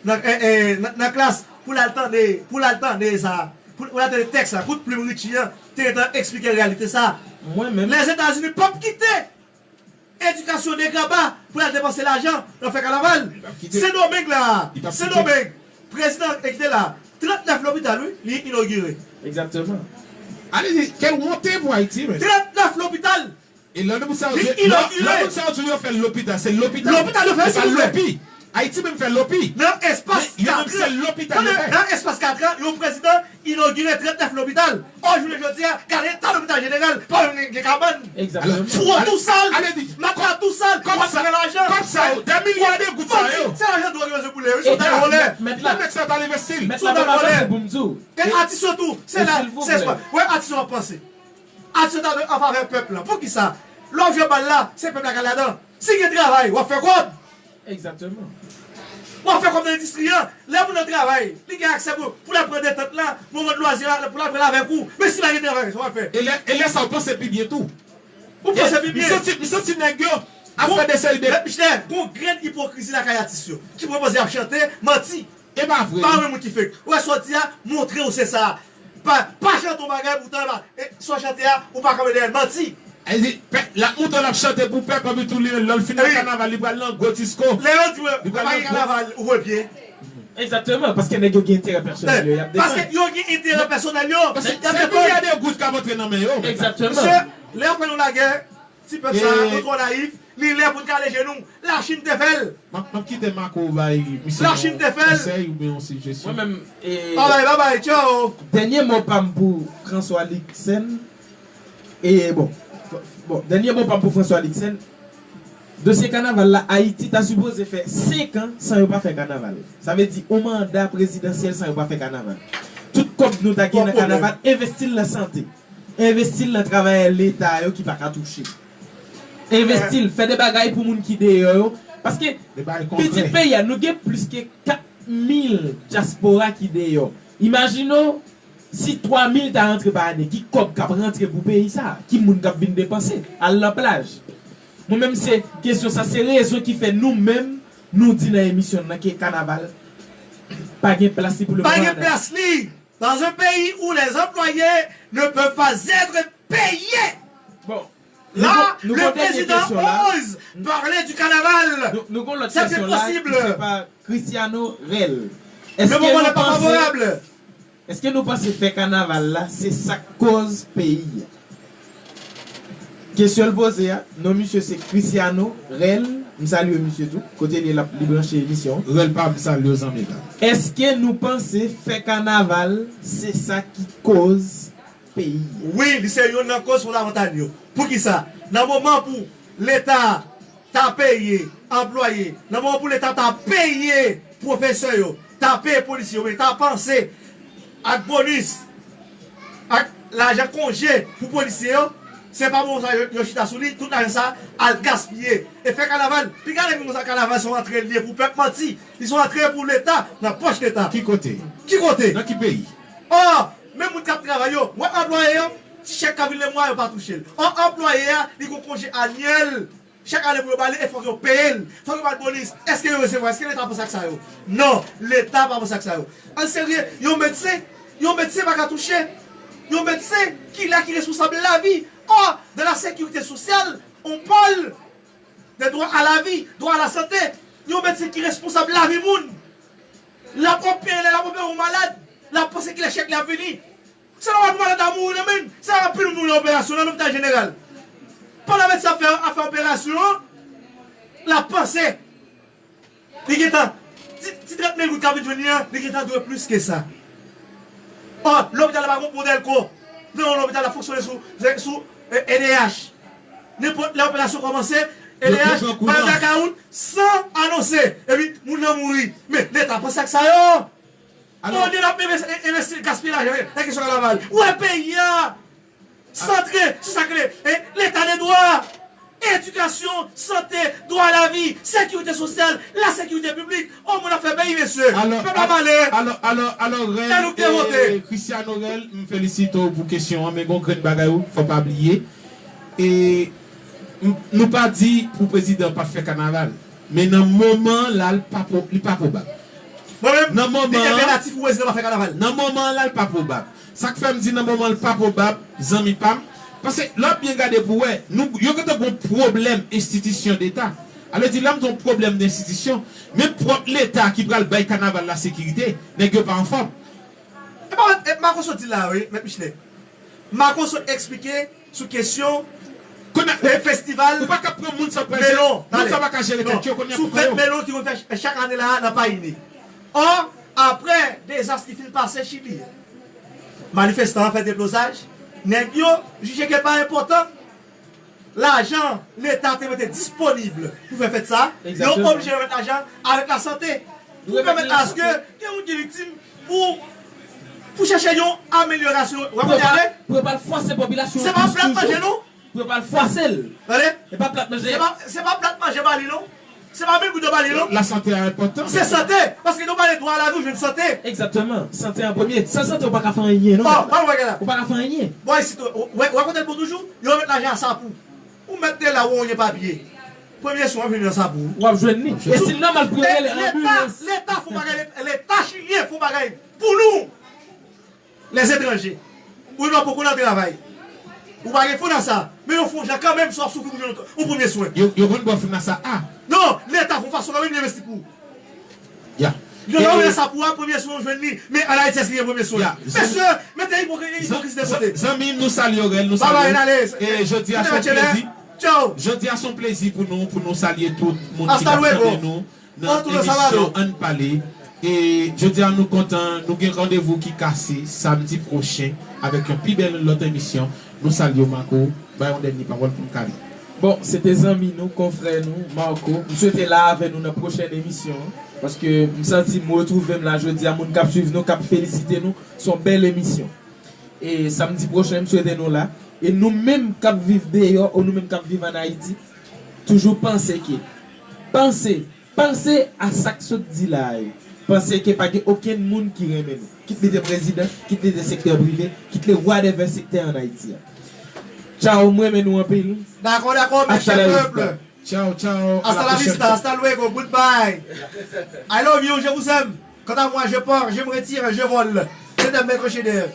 nan, e, e, nan, nan klas, pou l al tande, pou l al tande sa, pou, pou l al tande tèks la, kout plim Richie an, te gentan eksplike reyalite sa. Mwen menm. Lèzetazini p ap kite edikasyon degraba pou l al depanse lajan nan fè kanaval. Sendomeng la, Sendomeng, prezidan ki te la, trannèf lopital, wi, li inogire. Egzakteman. Ale di, quelle honte pour Haïti, men. Trannèf lopital. E lè moun sa yo di, lè, lè moun sa yo di yo fè lopital, se lopital. Lopital yo fè, silvouplè. Lopi. Ayiti menm fè lopi. Nan espas katran, nan espas katran, yon prezidan inogire trannèf lopital. O jounen jodi a, gade eta lopital jeneral, pa menm gen kabann. Egzakteman. Fou tou sal, makwa tou sal, w ap pran lajan. Kòb sa yo, dè milya de goud sa yo. Se lajan dwòg yo bezwen boule, wi, se yon dèyè vòlè. Mèt la, mèt sa t al envesti l. Mèt la, pa panse pou m di w. E atis yo tou, se la, se espas. Wè, atis yo ap panse. Atis yo ta dwe an favè pèp la. Poukisa? Lè w jwe bal la, se pèp la k al ladan. Si gen travay, w ap fè kòb. Egzakteman. W ap fè kòb nan endistri an. Lè moun nan travay, li gen aksè pou, pou l al pran detant la, moman de lwazi a, pou l al pran l avèk ou. Men si pa gen travay, sa w ap fè? E lè, e lè sa w panse pi byen tou. Ou panse pi byen. M santi, m santi nèg yo ap fè de seri de. Mèt Michel, gon grenn ipokrizi lakay atis yo. Ki pwopoze ap chante, manti. E pa vre. Pa yon moun ki fake. Ou wè sa w di a, montre w se sa. Pa, pa chante yon bagay, poutan, e, sa w chante a, ou pa kanpe dèyè l. Manti. L ap montre l ap chante pou pèp, epi tou li, lè l fin nan kanaval, li pral nan gwo disko. Lè yo di w pa gen kanaval, ouvre pye. Egzakteman, paske nèg yo gen enterè pèsonèl yo, y ap defann. Paske yo gen enterè pèsonèl yo. Paske se milya de goud k ap antre nan men yo. Egzakteman. Mesye, lè yo fè nou lagè, ti pèp sa, nou twò nayif, li lè pou n kale je nou. Lachin te fè l. M ap, m ap kite Marco bay misye yon konsèy oubyen yon sijesyon. Mwen menm, e, babay, babay, tchao. Dènye mo pa m pou François Luxen. E bon, bon, dènye mo pa m pou François Luxen. Dosye kanaval la, Ayiti ta sipoze fè senk an san yo pa fè kanaval. Sa vle di yon manda prezidansyèl san yo pa fè kanaval. Tout kòb nou ta gen nan kanaval, envesti l nan sante. Envesti l nan travayè leta yo ki pa ka touche. Envesti l, fè de bagay pou moun ki deyò yo. Paske pitit peyi a, nou gen plis ke kat mil dyaspora ki deyò. Imajine w, si twa mil ta rantre pa ane, ki kòb k ap rantre pou peyi sa a? Ki moun k ap vin depanse? Al nan plaj. Mwen menm se kesyon sa, se rezon ki fè nou menm nou di nan emisyon nan ke kanaval pa gen plas li pou le Pa gen plas li dans un pays où les employés ne peuvent pas être payés. Bon, Là, le président ose parler du carnaval. Nou gon lòt kesyon la ki se pa Cristiano Rel. Le moment n'est pas favorable. Èske nou panse fè kanaval la se sa k koz peyi a? Kesyon l poze a, non misye se Cristiano Rel, m salye misye tou, kote l ye l ap li branche emisyon. Rel pa m salye w zanmi pa m. Èske nou panse fè kanaval se sa ki koz peyi a? Wi, li se youn nan koz fondamantal yo. Poukisa? Nan moman pou Leta ta peye anplwaye, nan moman pou Leta ta peye pwofesè yo, ta peye polisye yo, men ta panse ak bonis, ak lajan konje pou polisye yo, se pa moman sa yo, yo chita sou li, tout lajan sa al gaspiye. E fè kanaval, piga nèg konsa kanaval se yon antre l ye pou pèp manti, li se yon antre pou Leta, nan pòch Leta. Ki kote? Ki kote? Nan ki peyi? Ò, menm moun k ap travay yo, wè anplwaye yo, ti chèk k ap vin lemwa yo pa touche l. Ò, anplwaye a, li gon konje anyèl. Chak ane pou yo ba li e fòk yo peye l. Fòk yo ba l bonis. Èske yo resevwa? Èske Leta panse ak sa yo? Non, Leta pa panse ak sa yo. An serye, yon medsen, yon medsen pa ka touche. Yon medsen ki la ki responsab lavi. Or, dans la sécurité sociale, on parle de droit à la vie, droit à la santé. Yon medsen ki responsab lavi moun. L ap opere, lè l ap opere yon malad, l ap panse kilè chèk li ap vini. Se nòmal pou malad la mouri nan men n. Se anpil moun mouri nan operasyon nan lopital jeneral. Pandan medsen ap fè ap fè operasyon an, l ap panse. Li gentan, ti ti trant mil goud k ap vin jwenn li an, li gentan dwe plis ke sa. Ò, lopital la pa gon bon dèlko. Non, lopital la fonksyone sou sou E D H. Nenpòt lè operasyon kòmanse, E D H bay blakawout san anonse. Epi moun nan mouri. Men Leta panse ak sa yo. Olye n ap envesti, envesti, gaspiye lajan nan kesyon kanaval. Ou wè peyi a santre sou sa k rele Leta de dwa, edikasyon, sante, dwa a lavi, sekirite sosyal, lasekirite piblik. O moun ap fè peyi mesye. Pèp la malè. Alò, alò, alò, Rel, Cristiano Rel, m felisite w pou kesyon an, men gon grenn bagay ou fò pa bliye. E nou pa di pou prezidan pa fè kanaval. Men nan moman an la, li pa pwobab. Nan moman an, nan moman an la, li pa pwobab. Sa k fè m di nan moman an li pa pwobab, zanmi pa m, paske lè w ap byen gade pou w wè, nou, yo gentan gon pwoblèm enstitisyon deta. Sa vle di, lè m di yon pwoblèm de enstitisyon, menm pwòp Leta ki pral bay kanaval la sekirite, nèg yo pa anfòm. E pa, e Marco sot di la, wi, Mèt Michelet. Marco sot eksplike sou kesyon festival melon. Tande. Sou fèt melon ki konn fèt chak ane la a nan Payini. Ò, apre dezas ki fin pase Chili, manifestan an fè deblozaj, nèg yo jije ke l pa enpòtan. Lajan Leta te mete disponib pou fè fèt sa, yo oblije remèt lajan avèk lasante. Pou pèmèt aske gen moun ki viktim pou pou chèche yon amelyorasyon. Wè kote ale? Pou yo pa al fòse popilasyon an plis toujou. Se pa plat manje non. Pou yo pa al fòse l. Tande. E pa plat manje. Se pa, se pa plat manje ba li non. Se pa mil goud yo ba li non. Lasante a enpòtan. Se sante. Paske nou pale dwa a lavi, ou jwenn sante. Egzakteman. Sante an premye. San sante ou pa ka fè anyen non. Bon, pa wè bagay la. Ou pa ka fè anyen. Bon, isit, wè, wè kote l bon toujou? Yo remèt lajan a Sapou. Ou mèt te la ou pa gen papye. Premye swen w ap jwenn nan Sapou. W ap jwenn li. E si l nòmal pou yo rele anbilans. Leta fè yon bagay, Leta chilyen fè yon bagay pou nou. Lèzetranje. Ou menm w poko nan travay. Ou pa gen fon nan sa. Men yo fè yon jan kanmenm si w ap soufri pou jwenn yon premye swen. Yo, yo konn ba w fon nan sa a. Non, Leta fè yon fason kanmenm li envesti pou ou. Ya. Yo la ou wè sa pou a premye swen ou jwenn li. Men an Ayiti èske gen premye swen? Mesye, mete ipokrizi de kote. Zanmi m, nou salye w, Rel, nou salye w. E jodi a se yon plezi. Jodi a se yon plezi pou nou, pou nou salye tout moun ki t ap tande nou nan emisyon Ann Pale. E jodi a nou kontan, nou gen randevou ki kase samdi pwochen avèk yon pi bèl lòt emisyon. Nou salye w, Marco. Bay yon dènye pawòl pou n kale. Bon, se te zanmi nou, konfrè nou, Marco. M swete la avè nou nan pwochèn emisyon an. Paske m santi m retwouve m la jodi a. Moun k ap swiv nou, k ap felisite nou. Se yon bèl emisyon. E samdi pwochen, m swete nou la. E nou menm k ap viv deyò, ou nou menm k ap viv ann Ayiti, toujou panse ke, panse, panse a sa k sot di la a yo. Panse ke pa gen okenn moun ki renmen nou. Kit li te prezidan, kit li te sektè prive, kit li whatever sektè ann Ayiti a. Tchao, mwen renmen nou anpil. D'accord, d'accord, mes Hasta la chers vista. peuples. Ciao, ciao. Hasta la vista, hasta luego, goodbye. I love you, je vous aime. Quant à moi, je pars, je me retire, je vole. C'est un maître chef d'œuvre.